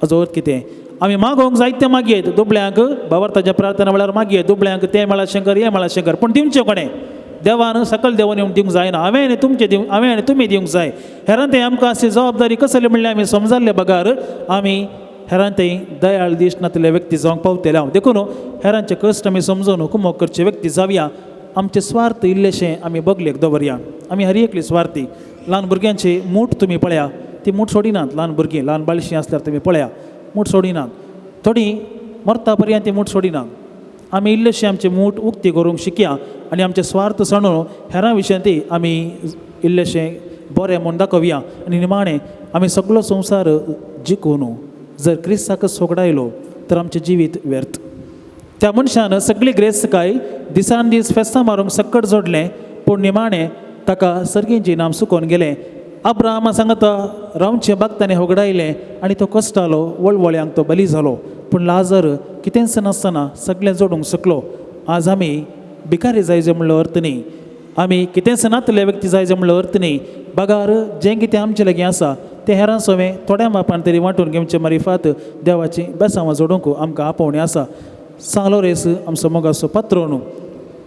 हाजो अर्थ कितें, आमी मागोवंक जायतें मागयेत दुबळ्यांक, भावार्थाच्या प्रार्थना वेळार मागयेत दुबळ्यांक तें मेळाशें कर, हें मेळाशें कर, पूण दिवचें कोणें? देवान सकल देवान येवन दिवंक जायना, हांवें आनी तुमचें दिवंक, हांवें आनी तुमी दिवंक जाय. हेरां तें आमकां अशी जबाबदारी कसली म्हणल्यार आमी समजाल्ले बगर आमी हेरां थंय दयाळ दीस नातले व्यक्ती जावंक पावतले हांव. देखून हेरांचे कश्ट आमी समजून कुमोक करचे व्यक्ती जावया. आमचे स्वार्थ इल्लेशें आमी बगलेक दवरया. आमी हर एकली स्वार्थी. ल्हान भुरग्यांची मूठ तुमी पळया, ती मूठ सोडिनात. ल्हान भुरगीं ल्हान बाळशीं आसल्यार तुमी पळया, मूठ सोडिनात, थोडीं मरता पर्यंत ती मूठ सोडिनात. आमी इल्लेशें आमची मूठ उक्ती करूंक शिकया आनी आमचे स्वार्थ सणून हेरां विशयांत आमी इल्लेशें बरें म्हूण दाखोवया. आनी निमाणें आमी सगलो संवसार जिखून जर क्रिस्ताक सोगडायलो तर आमचें जिवीत व्यर्थ. त्या मनशान सगळी ग्रेस्तकाय दिसान दीस फेस्तां मारूंक सक्कट जोडलें, पूण निमाणें ताका सर्गींचें इनाम सुकोवन गेलें. अब्राहमा सांगता रावचें बागतांनी होगडायलें आनी तो कश्टालो, वळवळ्यांक तो बली जालो. पूण लाजर कितेंच नासतना सगळें जोडूंक शकलो. आज आमी भिकारी जायचे म्हणलो अर्थ न्ही, आमी कितेंच नातले व्यक्ती जायचे म्हणलो अर्थ न्ही. बगार जें कितें आमचे लागीं आसा तें हेरां सवें थोड्या मापान तरी वांटून घेवचें मारिफात देवाची बेसांवां जोडूंक आमकां आपोवणें आसा. सांग लोरेस आमचो मोगाचो पात्रोन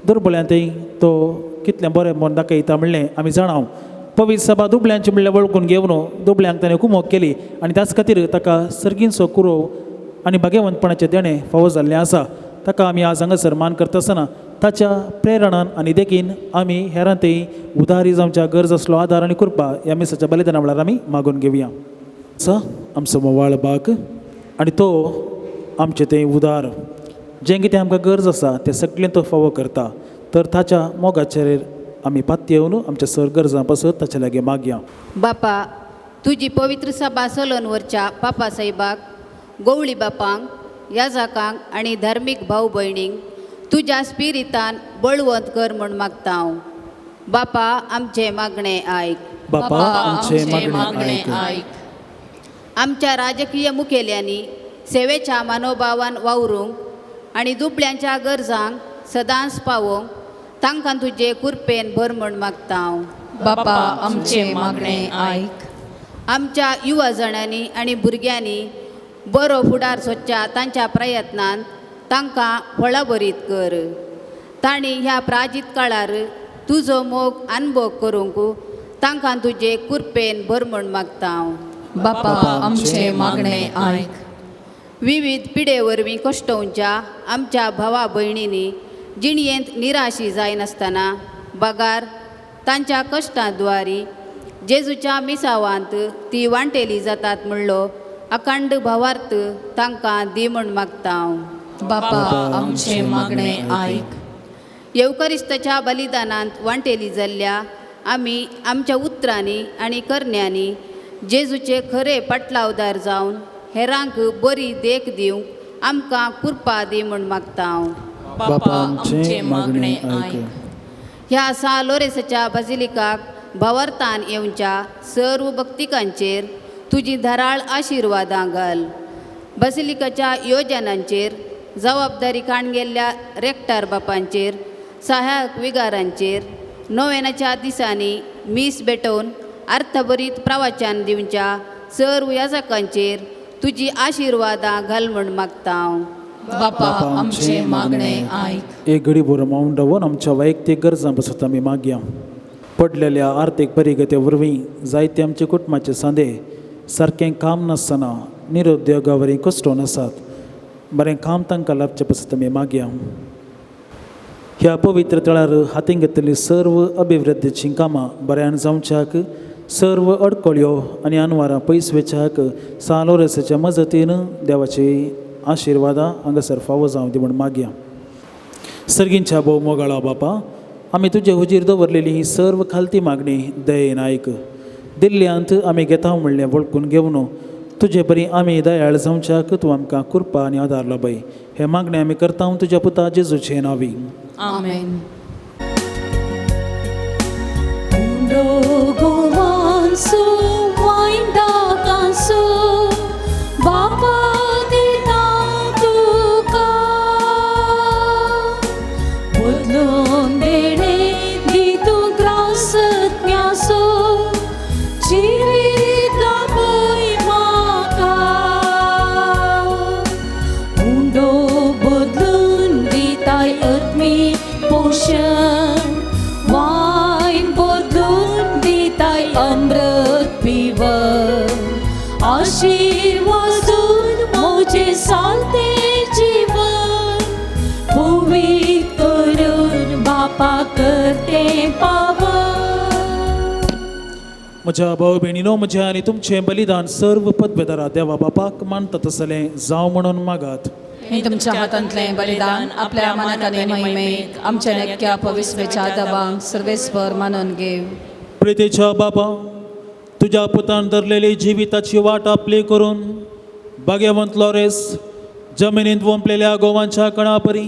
दुर्बळ्यांतय तो कितलें बरें म्हूण दाखयता म्हणलें आमी जाणां. पवित्र सभा दुबळ्यांची म्हणल्यार वळखून घेवन दुबळ्यांक ताणें कुमोक केली आनी त्याच खातीर ताका सर्गींचो कुरोव आनी भाग्यवंतपणाचें देणें फावो जाल्लें आसा. ताका आमी आज हांगासर मान करता आसतना ताच्या प्रेरणान आनी देखीन आमी हेरांतय उदारी जावच्या गरज आसलो आदार आनी कृपा ह्या मिसाच्या बलिदाना वेळार आमी मागून घेवया. स आमचो मोवाळ बाग आनी तो आमचें तें उदार जें कितें आमकां गरज आसा तें सगळें तो फावो करता. तर ताच्या मोगाचेर आमी पातयेवन आमच्या सर गरजां पासत ताच्या लागीं मागया. बापा, तुजी पवित्र सभा चलोवन व्हरच्या पापा साहेबाक, गोवळी बापांक, याजाकांक आनी धार्मीक भाव भयणींक तुज्या स्पिरितान बळवंत कर म्हूण मागता हांव. बापा आमचें मागणें आयक. बापा आमचें मागणें आयक. आमच्या राजकीय मुखेल्यांनी सेवेच्या मनोभावान वावरूंक आनी दुबळ्यांच्या गरजांक सदांच पावोवंक तांकां तुजे कुरपेन भर म्हूण मागता हांव. बापा आमचें मागणें आयक. आमच्या युवा जाणांनी आनी भुरग्यांनी बरो फुडार सोदच्या तांच्या प्रयत्नान तांकां फळाभरीत कर. तांणी ह्या प्राजीत काळार तुजो मोग अनुभव करूंक तांकां तुजे कुरपेन भर म्हूण मागता हांव. बापा आमचें मागणें आयक. विविध पिडे वरवीं कश्टोवच्या आमच्या भावा भयणींनी जिणयेंत निराशी जायनासतना बगार तांच्या कश्टां द्वारी जेजूच्या मिसावांत ती वांटेली जातात म्हणलो अखंड भावार्थ तांकां दी म्हूण मागता हांव. बापा आमचें मागणें आयक. येवकरिस्ताच्या बलिदानांत वांटेली जाल्ल्या आमी आमच्या उतरांनी आनी करण्यांनी जेजूचे खरे पाटलावदार जावन हेरांक बरी देख दिवंक आमकां कृपा दी म्हूण मागता हांव. बापा आमचें मागणें आयक. ह्या सा लोरेसाच्या बाजिलिकाक भावार्थान येवच्या सर्व भक्तिकांचेर तुजी धाराळ आशिर्वादां घाल. बसिलिकाच्या योजनांचेर जबाबदारी काण गेल्ल्या रेक्टार बापांचेर सहायक विगारांचेर नोवेनाच्या दिसांनी मीस भेटोवन अर्थभरीत प्रवचन दिवच्या सर्व याजकांचेर तुजी आशिर्वादां घाल म्हूण मागता हांव. बापा आमचे मागणे आयक. एक घडी भर मावन रावन आमच्या वैयक्तीक गरजां पासत आमी मागया. पडलेल्या आर्थीक परिगते वरवीं जायते आमचे कुटुंबाचे सांदे सारकें काम नासतना निरुद्योगा वरवीं कश्टोवन आसात. बरें काम तांकां लाभचें पासत आमी मागया. ह्या पवित्र तळार हातीन घेतलेली सर्व अभिवृद्धीचीं कामां बऱ्यान जावच्याक सर्व अडकळ्यो आनी अनवारां पयस वेच्याक सान लोरेसाच्या मजतीन देवाची आशिर्वादां हांगासर फावो जावं दी म्हूण मागया. सर्गींच्या भोव मोगाळा बापा, आमी तुजे हुजीर दवरलेली ही सर्व खालती मागणी दयेन आयक. दिल्ल्यांत आमी घेता म्हणलें वळखून घेवन तुजे बरी आमी दयाळ जावच्याक तूं आमकां कृपा आनी आदार लाबय. हे मागणें आमी करता तुज्या पुता जेजूचे नांवी. आमेन. गोवांसो वायंदाकांसो बापा दिता तुका बदलून देणे दी तूं ग्रासज्ञासो जिवीत लाभय म्हाका उंडो बदलून दिताय आत्मीक पोशण वायन बदलून दिताय अमृत पिवन आशिर्वादून म्हजें सालतें जीवन पवित्र करून बापा करतें पावन. म्हज्या भाव भयणीनो, म्हज्या आनी तुमचें बलिदान सर्व पदवेदारा देवा बापाक मानता तसलें जावं म्हणून मागात. हे तुमच्या हातांतलें बलिदान आपल्या मनात आनी महिमेक आमच्या नक्क्या पविस्वेच्या दबांक सर्वेस्पर मानून घेव. प्रितीच्या बाबा, तुज्या पुतान धरलेली जिविताची वाट आपली करून भाग्यवंत लॉरेस जमिनींत वोंपलेल्या गोवांच्या कणापरी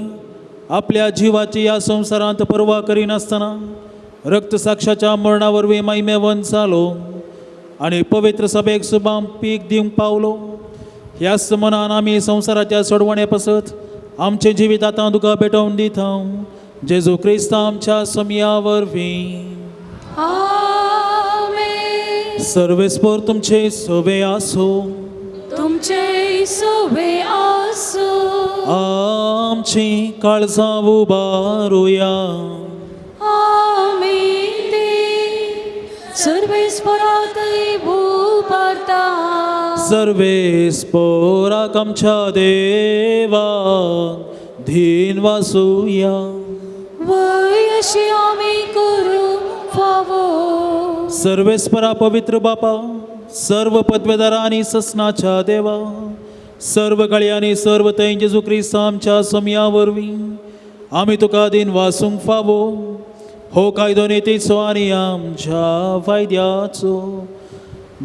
आपल्या जिवाची ह्या संवसारांत पर्वा करिनासतना रक्तसाक्षाच्या मरणा वरवीं महिमेवंत जालो आनी पवित्र सभेक सुबाम पीक दिवंक पावलो. ह्याच मनान आमी संवसाराच्या सोडवणे पासत आमचें जिवीत आतां तुका भेटोवन दिता जेजू क्रिस्त आमच्या समया वरवीं. आमेन. सर्वेस्पर तुमचे सवे आसो. तुमचे सवे आसो. आमची काळजां उबारुया. आमी ते सर्वेस्परातय उबारता. सर्वेस्पोराक आमच्या देवा धीन वासुया. वय अशी आमी करूं फावो. सर्वेस्परा पवित्र बापा, सर्व पदवेदारा आनी ससनाच्या देवा, सर्व गळयांनी सर्व थंय जेजू क्रिस्त आमच्या सोमया वरवीं आमी तुका दिन वासूंक फावो. हो कायदो नितीचो आनी आमच्या फायद्याचो.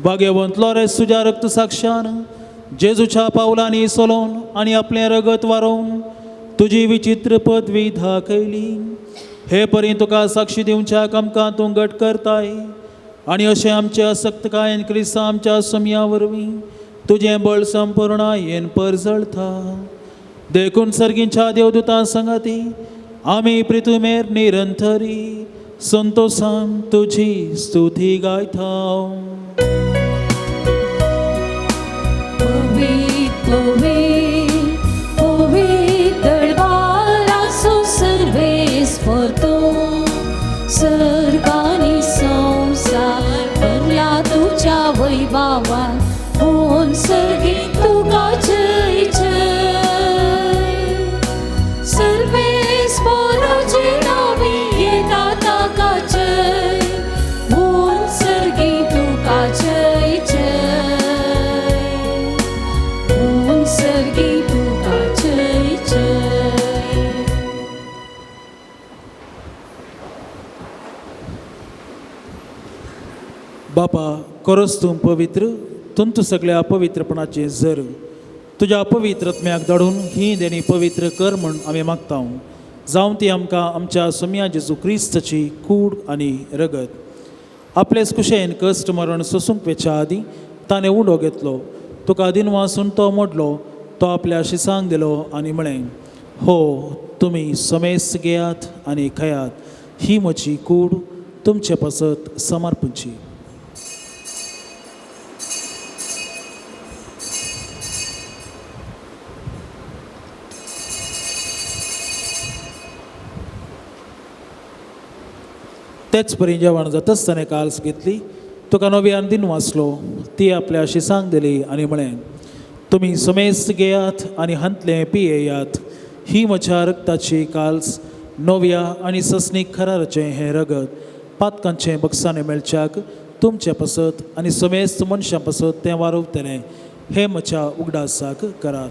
भाग्यवंत लॉरेस तुज्या रक्त साक्षान जेजूच्या पावलांनी सोलोवन आनी आपलें रगत वारोवन तुजी विचित्र पदवी दाखयली. हे परी तुका साक्षी दिवच्याक आमकां तूं घट करताय आनी अशें आमचे असक्तकायेन क्रिस्ता आमच्या सोमया वरवीं तुजें बळ संपूर्णायेन परजळता. देखून सर्गींच्या देवदूतां संगाती आमी प्रितुमेर निरंतरी संतोसान तुजी स्तुती गायता. पवित्र पवित्र पवित्र बाळासो सर्वेस्पर तूं सर्गानी संवसार भरला तुज्या वैभावान होऊन सर्गी तुका जय जय. सर्वेस्पराचे नांवी येता ताका जय होऊन सर्गी तुका जय जय. होऊन सर्गी तुका जय जय. बापा, खरोच तूं पवित्र, तुमचं सगळ्या पवित्रपणाचें जर तुज्या पवित्र आत्म्याक धाडून ही देणी पवित्र कर म्हूण आमी मागता. जावं ती आमकां आमच्या सोमया जेजू क्रिस्ताची कूड आनी रगत. आपलेच कुशेन कश्ट मरण सोसूंक वेच्या आदीं ताणें उंडो घेतलो, तुका दिनवासून तो मोडलो तो आपल्या शिसांक दिलो आनी म्हळें, हो तुमी समेस्त घेयात आनी खायात, ही म्हजी कूड तुमचे पासत समर्पणची. तेच परी जेवण जाता आसतना काल्स घेतली, तुका नव्यान दिन वाचलो, ती आपल्या शिसांक दिली आनी म्हळें, तुमी समेस्त घेयात आनी हांतलें पियेयात, ही म्हज्या रक्ताची काल्स, नव्या आनी ससनीक खराराचें हें रगत पातकांचें बक्षाणें मेळच्याक तुमचे पासत आनी समेस्त मनशां पासत तें वारवतलें, हें म्हज्या उगडासाक करात.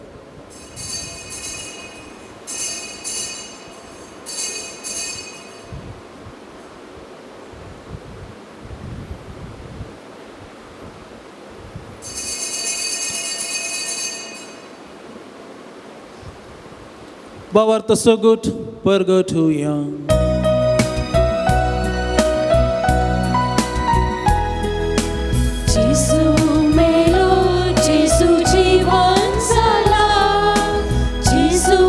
बावार्थ सगट परगटुया. जेजू मेलो, जेजू जिवन जाला, जेजू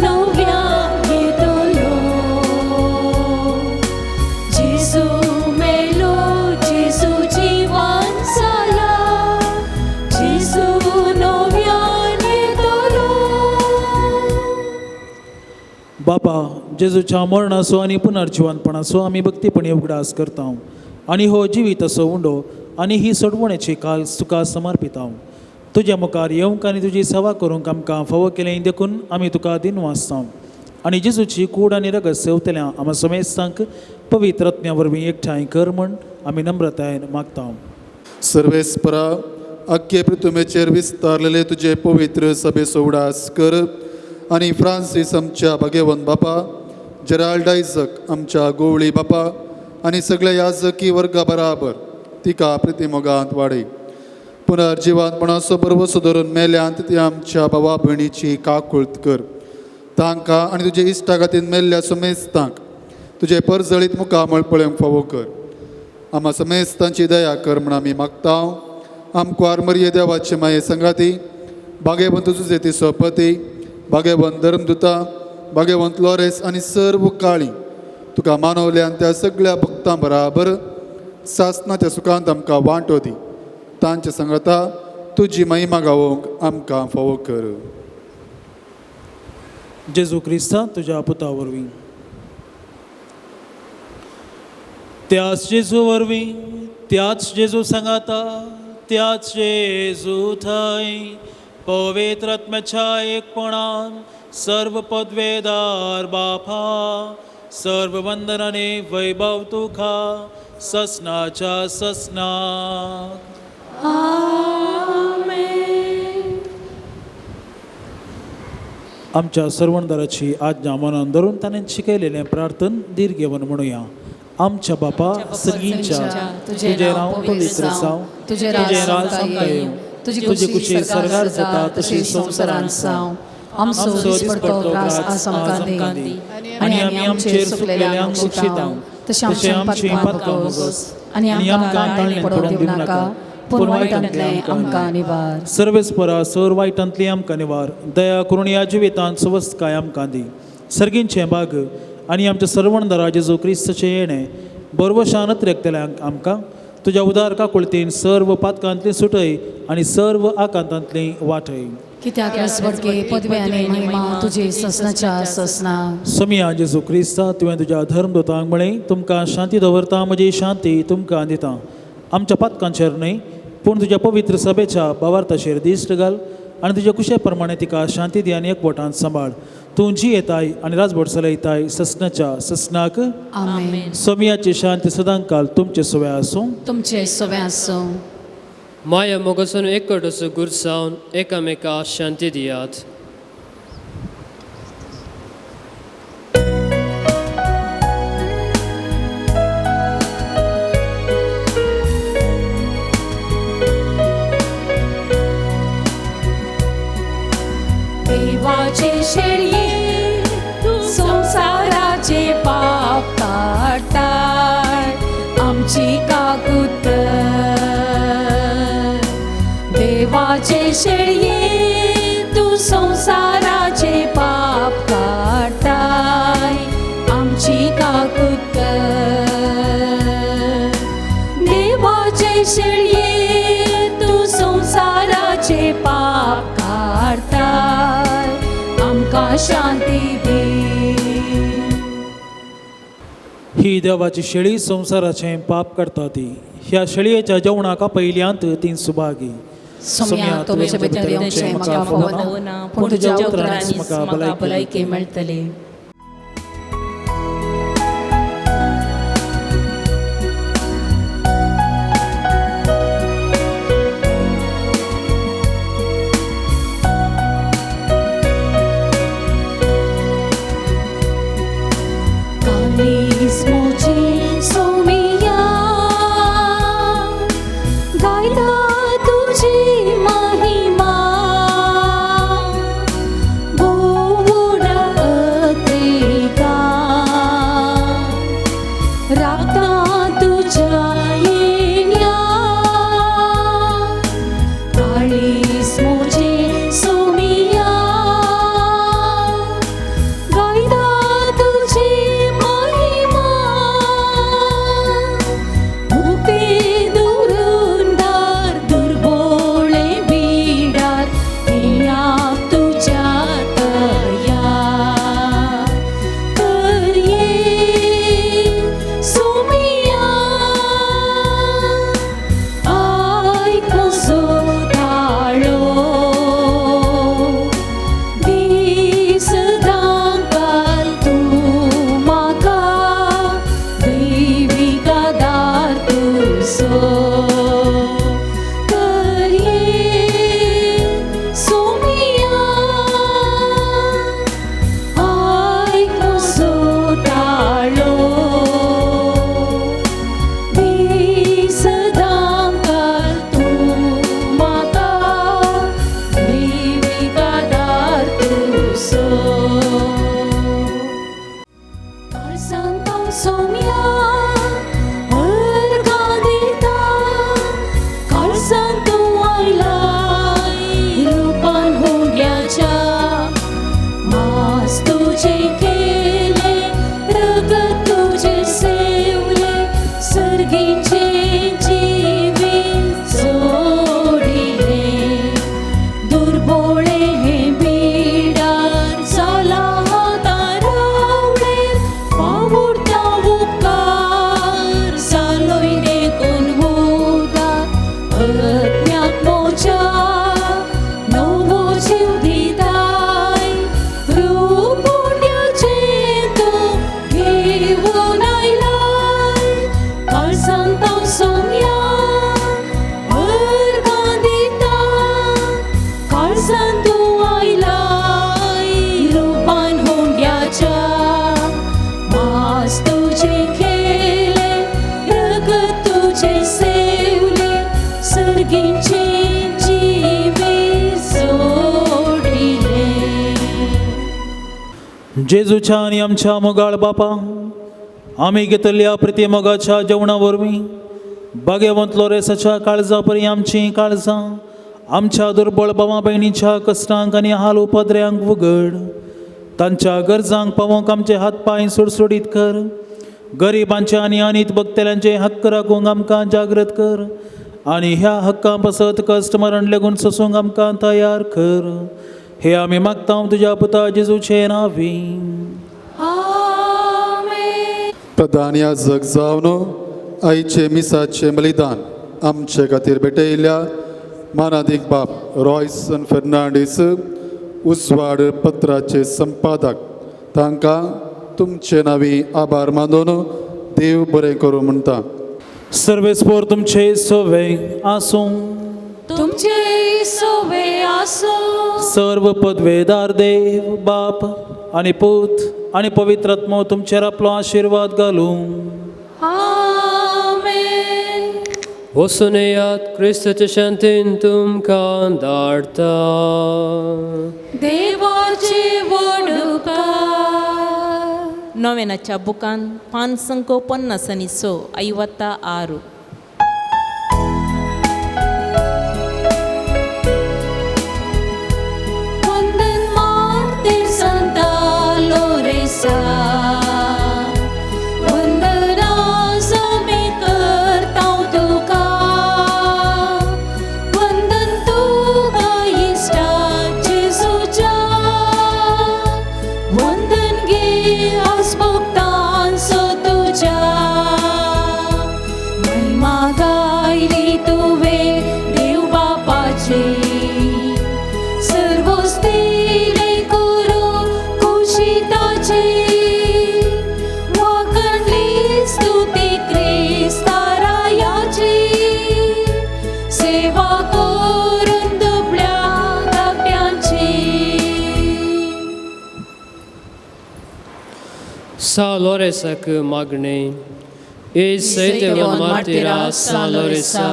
नव्यान येतलो. जेजू मेलो, जेजू जिवन जाला, जेजू नव्यान येतलो. बापा, जेजूच्या मरणाचो आनी पुनर्जिवनपणाचो आमी भक्तीपणी उगडास करता आनी हो जिवीत असो उंडो आनी ही सोडवणेची काल तुका समर्पिता. तुज्या मुखार येवंक आनी तुजी सेवा करूंक आमकां फावो केलें देखून आमी तुका दिन वाचता आनी जेजूची कूड आनी रगत सेवतल्या आमा समेस्तांक पवित्र आत्म्या वरवीं एकठांय कर म्हूण आमी नम्रतायेन मागता. सर्वेस्परा, अख्खे पृथ्वीचेर विस्तारलेले तुजे पवित्र सभेचो उगडास कर आनी फ्रांसीस आमच्या भाग्यवंत बापा, जेराल्ड आयजक आमच्या गोवळी बापा आनी सगळ्या याजकी वर्गा बराबर तिका प्रितीमोगांत वाडय. पुनर्जिवांतपणाचो बरवसो धरून मेल्यांत ती आमच्या भावा भयणीची काकुळत कर. तांकां आनी तुजे इश्टा खातीर मेल्ल्या समेस्तांक तुजे परजळीत मुखामळ पळोवंक फावो कर. आमा समेस्तांची दया कर म्हूण आमी मागता. आमकां मरिये देवाचे माये संगाती, भाग्यवंत जुजेती सोपती, भाग्यवंत धर्मदुता, भाग्यवंत लॉरेस आनी सर्व काळी तुका मानवल्यान त्या सगळ्या भक्तां बराबर सासनाच्या सुखांत आमकां वांटो दी. तांचे सांगाता तुजी महिमा गावोवंक आमकां फावो कर. जेजू क्रिस्ता तुज्या पुता वरवीं, त्याच जेजू वरवीं, त्याच जेजू सांगाता, त्याच जेजू थंय पवित्र आत्म्याच्या एकपणान सर्व पदवेदार बापा, सर्व वंदनाने वैभव तुका ससनाच्या ससनाक. आमेन. आमच्या सर्वणदाराची आज्ञा मनान धरून ताणें शिकयलेलें प्रार्थन दीर्घ घेवन म्हणुया. आमच्या बापा सगळींच्या, तुजें नांव पवित्र जावं, तुजें तुजें राज आमकां येवं, तुजी तुजी कुशी सर्गार जाता तशी संवसारांत जावं. आमचो दिसपडतो ग्रास आज आमकां दी आनी आमी आमचेर चुकलेल्यांक शिक्षितांव तशें आमचीं पातकां भोगोस आनी आमकां ताळणें पडोवंक दिवं नाका, पूण वायटांतलें आमकां निवार. सर्वेस्परा सर वायटांतली आमकां निवार, दया करून ह्या जिवितांत सुवस्थकाय आमकां दी. सर्गींचें भाग आनी आमच्या सर्वणदारा जेजू क्रिस्ताचें येणें बरवशान अत्रेकतल्यांक आमकां तुज्या उदार काकुळतीन सर्व पातकांतली सुटय आनी सर्व आकांतांतली वाटय. कित्याक रसबडके पदवे आनी महिमा तुजी ससनाच्या ससना. समिया जेजू क्रिस्ता, तुवें तुज्या धर्मदूतांक म्हळें, तुमकां शांती दवरता, म्हजी शांती तुमकां दिता. आमच्या पातकांचेर न्हय पूण तुज्या पवित्र सभेच्या भावार्थाचेर दिश्ट घाल आनी तुज्या कुशे प्रमाणे तिका शांती दी आनी एकवटान सांबाळ. तूं जी येताय आनी राजभट चलयताय ससनाच्या ससनाक. आमेन. सोमियाची शांती सदांकाल तुमचे सुवे आसूं. तुमचे सवे आसूं. माया मोगासून एकवटाचो गुरसावन एकामेका शांती दियात. देवाचे शेळये तूं संवसाराचे पाप काडटाय, आमची काकूत. देवाचे शेळये तूं संवसाराचे पाप काडटाय आमची काकूत कर. देवाचे शेळये तूं संवसाराचे पाप काडटाय आमकां शांती दी. ही देवाची शेळी संवसाराचें पाप करता ती ह्या शेळयेच्या जेवणाक पयल्यांत तीं सुभागी. सोम्या तुवें भितर येवचें म्हाका फावना, पूण तुज्या उतरांनी म्हाका भलायकी मेळटली. जेजूच्या आनी आमच्या मोगाळ बापा, आमी घेतल्या प्रतिमोगाच्या जेवणा वरवीं भाग्यवंत लोरेसाच्या काळजा परी आमचीं काळजां आमच्या दुर्बळ भावा भयणीच्या कश्टांक आनी हाल उपद्र्यांक उगड, तांच्या गरजांक पावोवंक आमचे हात पांय सुडसुडीत कर, गरिबांचे आनी अनीत भक्तल्यांचे हक्क राखूंक आमकां जागृत कर आनी ह्या हक्कां पासत कश्ट मरण लेगून सोसूंक आमकां तयार कर. हे आमी मागता तुज्या पुता जेजूचे नांवी. प्रधान याजक जावन आयचे मिसाचे बलिदान आमचे खातीर भेटयल्या मानादीक बाप रॉयसन फेर्नांडीस उजवाड पत्राचे संपादक तांकां तुमचे नांवी आभार मानून देव बरें करूं म्हणटा. सर्वेस्पोर तुमचे सोवे आसूं. तुमचे सोवे आसूं. सर्व पदवेदार देव बाप आनी पूत आनी पवित्र आत्मो तुमचेर आपलो आशिर्वाद घालूं. आमेन. वचून येयात, क्रिस्ताचे शांतीन तुमकां धाडटा. देवाची व्हड उपकार. नोवेनाच्या बुकान 556 56. वंदन. सा लोरेसाक मागणें. ए सैतेवन मार्तीरा सा लोरेसा,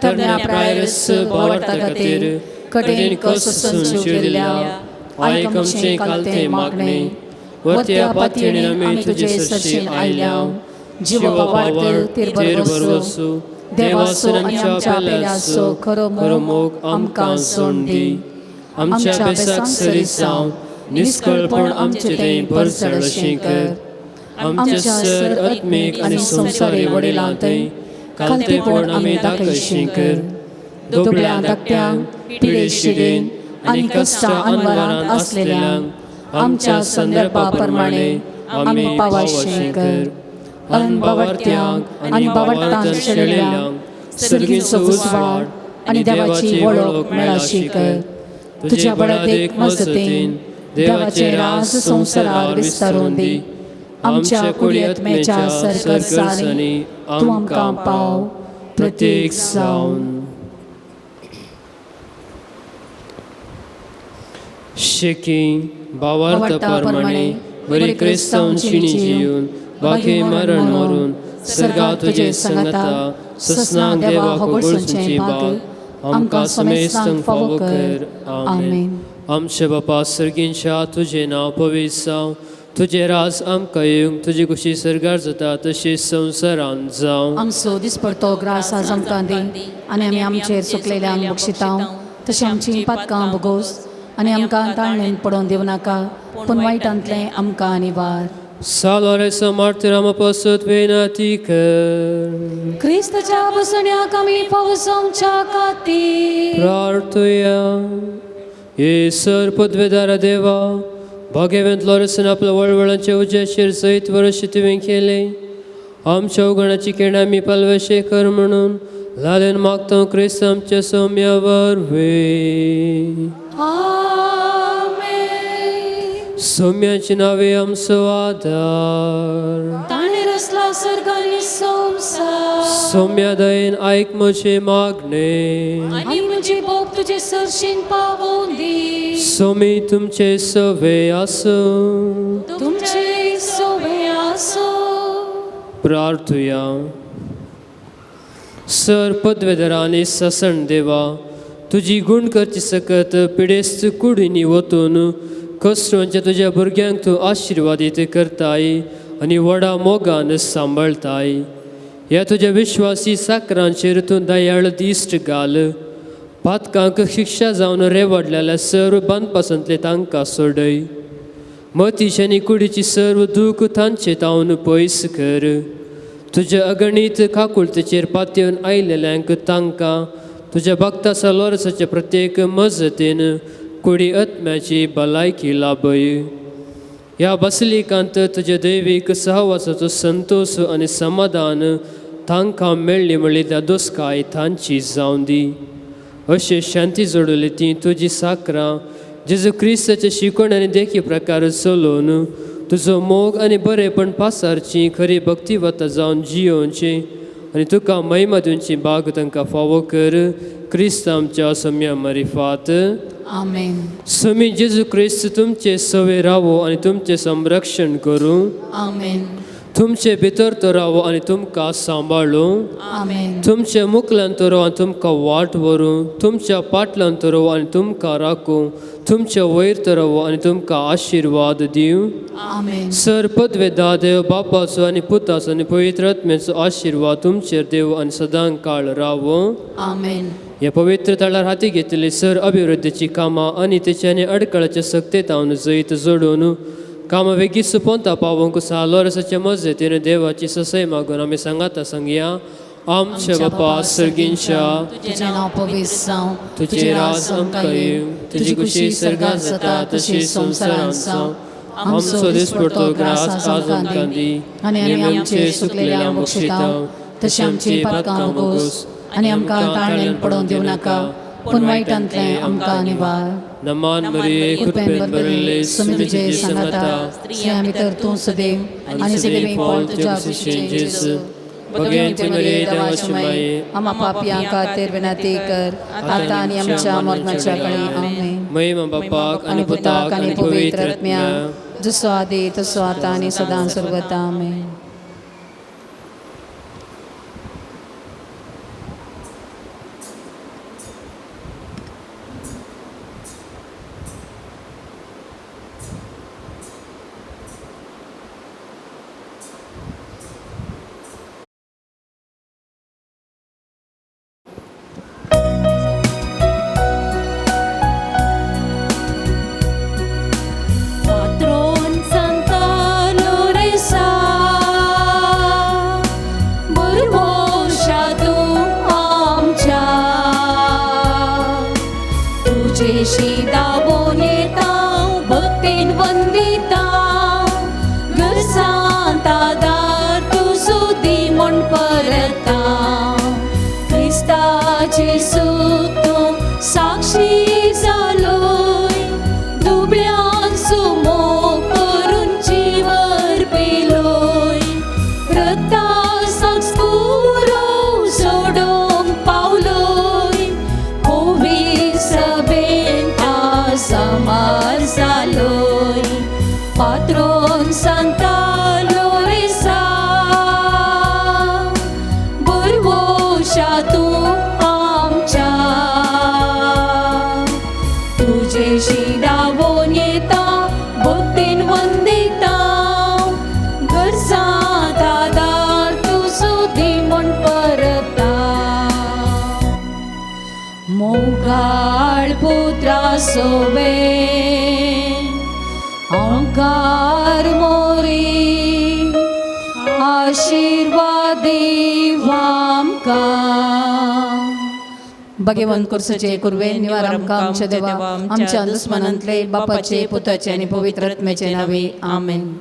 तरण्या प्रायरस भावार्था खातीर कठीण कश्ट सोंसून दिल्ल्या आयक आमचें कालतें मागणें. वरत्या पातयेन आमी तुजे सरशीं आयल्या, जिवो वाट तेर भरवसो, देवाचो आनी आमच्या पेल्याचो खरो मोग आमकां सोड दी. आमच्या बेसाक सरी जावन निस्कळपण आमचें तें भरसण अशें कर. आमच्या सर आत्मीक आनी संवसारी वडिलां थंय कालतेपण आमी दाखयशीं कर. दुबळ्या धाकट्यांक, पिडेशिडेन आनी कश्टां अनवरांत आसलेल्यांक आमच्या संदर्भा प्रमाणे आमी पावाशें कर. अनबावडत्यांक आनी बावडटान शेळेल्यांक सर्गीचो उजवाड आनी देवाची वळख मेळाशी कर. तुज्या बळादेक मजतीन देवाचें राज संवसारार विस्तारून दी. आमच्या कुडयत्मेच्या सरकर्सांनी तूं आमकां पाव प्रत्येक जावन. शेकी भावार्थ प्रमाणे बरी क्रिस्तांव शिणी जिवन बाकी मरण मरून सर्गा तुजे संगता ससनांक देवा होगळसूंची बाग आमकां समेस्तांक फावो कर. आमेन. आमचे बापा सर्गींच्या, तुजें नांव पवित्र जावं, तुजें राज आमकां येवंक, तुजी खुशी सर्गार जाता तशी संवसारांत जावं. आमचो दिसपडतो ग्रास आज आमकां दी आनी आमी आमचेर चुकलेल्यांक बक्षितांव तशें आमचीं पातकां भोगोस आनी आमकां ताळणेन पडोवन दिवं नाका, पूण वायटांतलें आमकां निवार. सालोरेसो मार्तीरामा पासत वेनाती कर. क्रिस्ताच्या बसण्याक आमी पावसाच्या खातीर प्रार्थुया. हे सर पदवेदारा देवा, भाग्यवंत लॉरेसान आपल्या वळवळांचे उज्याचेर जैत वर्ष तुवें केलें. आमच्या उगणाची केणां आमी पालवेशे कर म्हणून लालेन मागता क्रिस्त आमच्या सौम्या वरवीं. आमेन. सौम्याची नावे आमचो आदार, ताणें रचला सर्ग आनी संवसार. सौम्या दयेन आयक म्हजें मागणें आनी म्हजी बोग तुजे सरशीन पावोवन दी. सोमी तुमचे सवे आसूं. तुमचे सवे आसूं. प्रार्थुया. सर पदवेदरा आनी ससण देवा, तुजी गुण करची सकत पिडेस्त कुडींनी वतून कश्टांच्या तुज्या भुरग्यांक तूं आशिर्वादीत करताय आनी व्हडा मोगान सांबाळताय. ह्या तुज्या विश्वासी साकरांचेर तूं दयाळ दिश्ट घाल. पातकांक शिक्षा जावन रेवाडलेल्या सर्व बांदपासांतले तांकां सोडय. मतीची आनी कुडीची सर्व दूख तांचे तावन पयस कर. तुज्या अगणीत काकुळतेचेर पातयेवन आयलेल्यांक तांकां तुज्या भक्ता लोरसाच्या प्रत्येक मजतीन कुडी आत्म्याची भलायकी लाभय. ह्या बसलिकांत तुज्या दैवीक सहवासाचो संतोश आनी समाधान तांकां मेळ्ळी म्हणली त्या दोसकाय तांची जावं दी. अशें शांती जोडली ती तुजी साकरां जेजू क्रिस्ताचे शिकवण आनी देखी प्रकार चलोवन तुजो मोग आनी बरेपण पासारची खरी भक्तिवता जावन जियोवची आनी तुका महिमा दिवची बाग तांकां फावो कर. क्रिस्त आमच्या सम्या मरिफात. आमेन. स्वामी जेजू क्रिस्त तुमचे सवे रावो आनी तुमचें संरक्षण करूं. आमेन. तुमचे भितर तो रावो आनी तुमकां सांबाळूं. आमेन. तुमच्या मुखल्यान तो राव आनी तुमकां वाट व्हरूं. तुमच्या पाटल्यान तो राव आनी तुमकां राखूं. तुमच्या वयर तो रावो आनी तुमकां आशिर्वाद दिवं. आमेन. सर पदवेदा देव बापाचो आनी पुताचो आनी पवित्र आत्म्याचो आशिर्वाद तुमचेर देव आनी सदां काळ रावो. आमेन. ह्या पवित्र तळार हाती घेतलेली सर अभिवृद्धीची कामां आनी तेच्यानी अडकळाच्या सक्तेत हांव जैत जोडून कामां वेगीच पोंता पावोवंक सालोरसाचे मजतीन देवाची ससय मागून आमी सांगाता सांगया. आमच्या बापा सर्गींच्या, तुजें नांव पवित्र जावं, तुजें राज आमकां येवं, तुजी खुशी सर्गांत जाता तशी संवसारांत जावं. आमचो दिसपडतो ग्रास आज आमकां दी आनी आमी आमचे चुकलेल्यांक बक्षितांव तशें आमचीं पातकां भोगोस आनी आमकां ताळणेन पडोवन दिवं नाका, पूण वायटांतलें आमकां निवार. नमान मरिये, कृपेन भरिल्ले, स्वामी तुजे सांगाता, स्त्रियां भितर तूं सदैव आनी सदैव फळ तुज्या कुशीचें जेजू. भगवंत मरिये, देवाची माये, आम्हा पापयां खातीर विनंती कर आतां आनी आमच्या मरणाच्या वेळी. आमेन. महिमा बापाक आनी पुताक आनी पवित्र आत्म्याक, जसो आदी तसो आतां आनी सदां सर्वता. आमेन. भगवंत कुर्सचे कुर्वे निवार आमकां आमच्या देवा आमच्या दुस्मनांतले बापाचे पुताचे आनी पवित्र आत्म्याचे नावे. आमेन.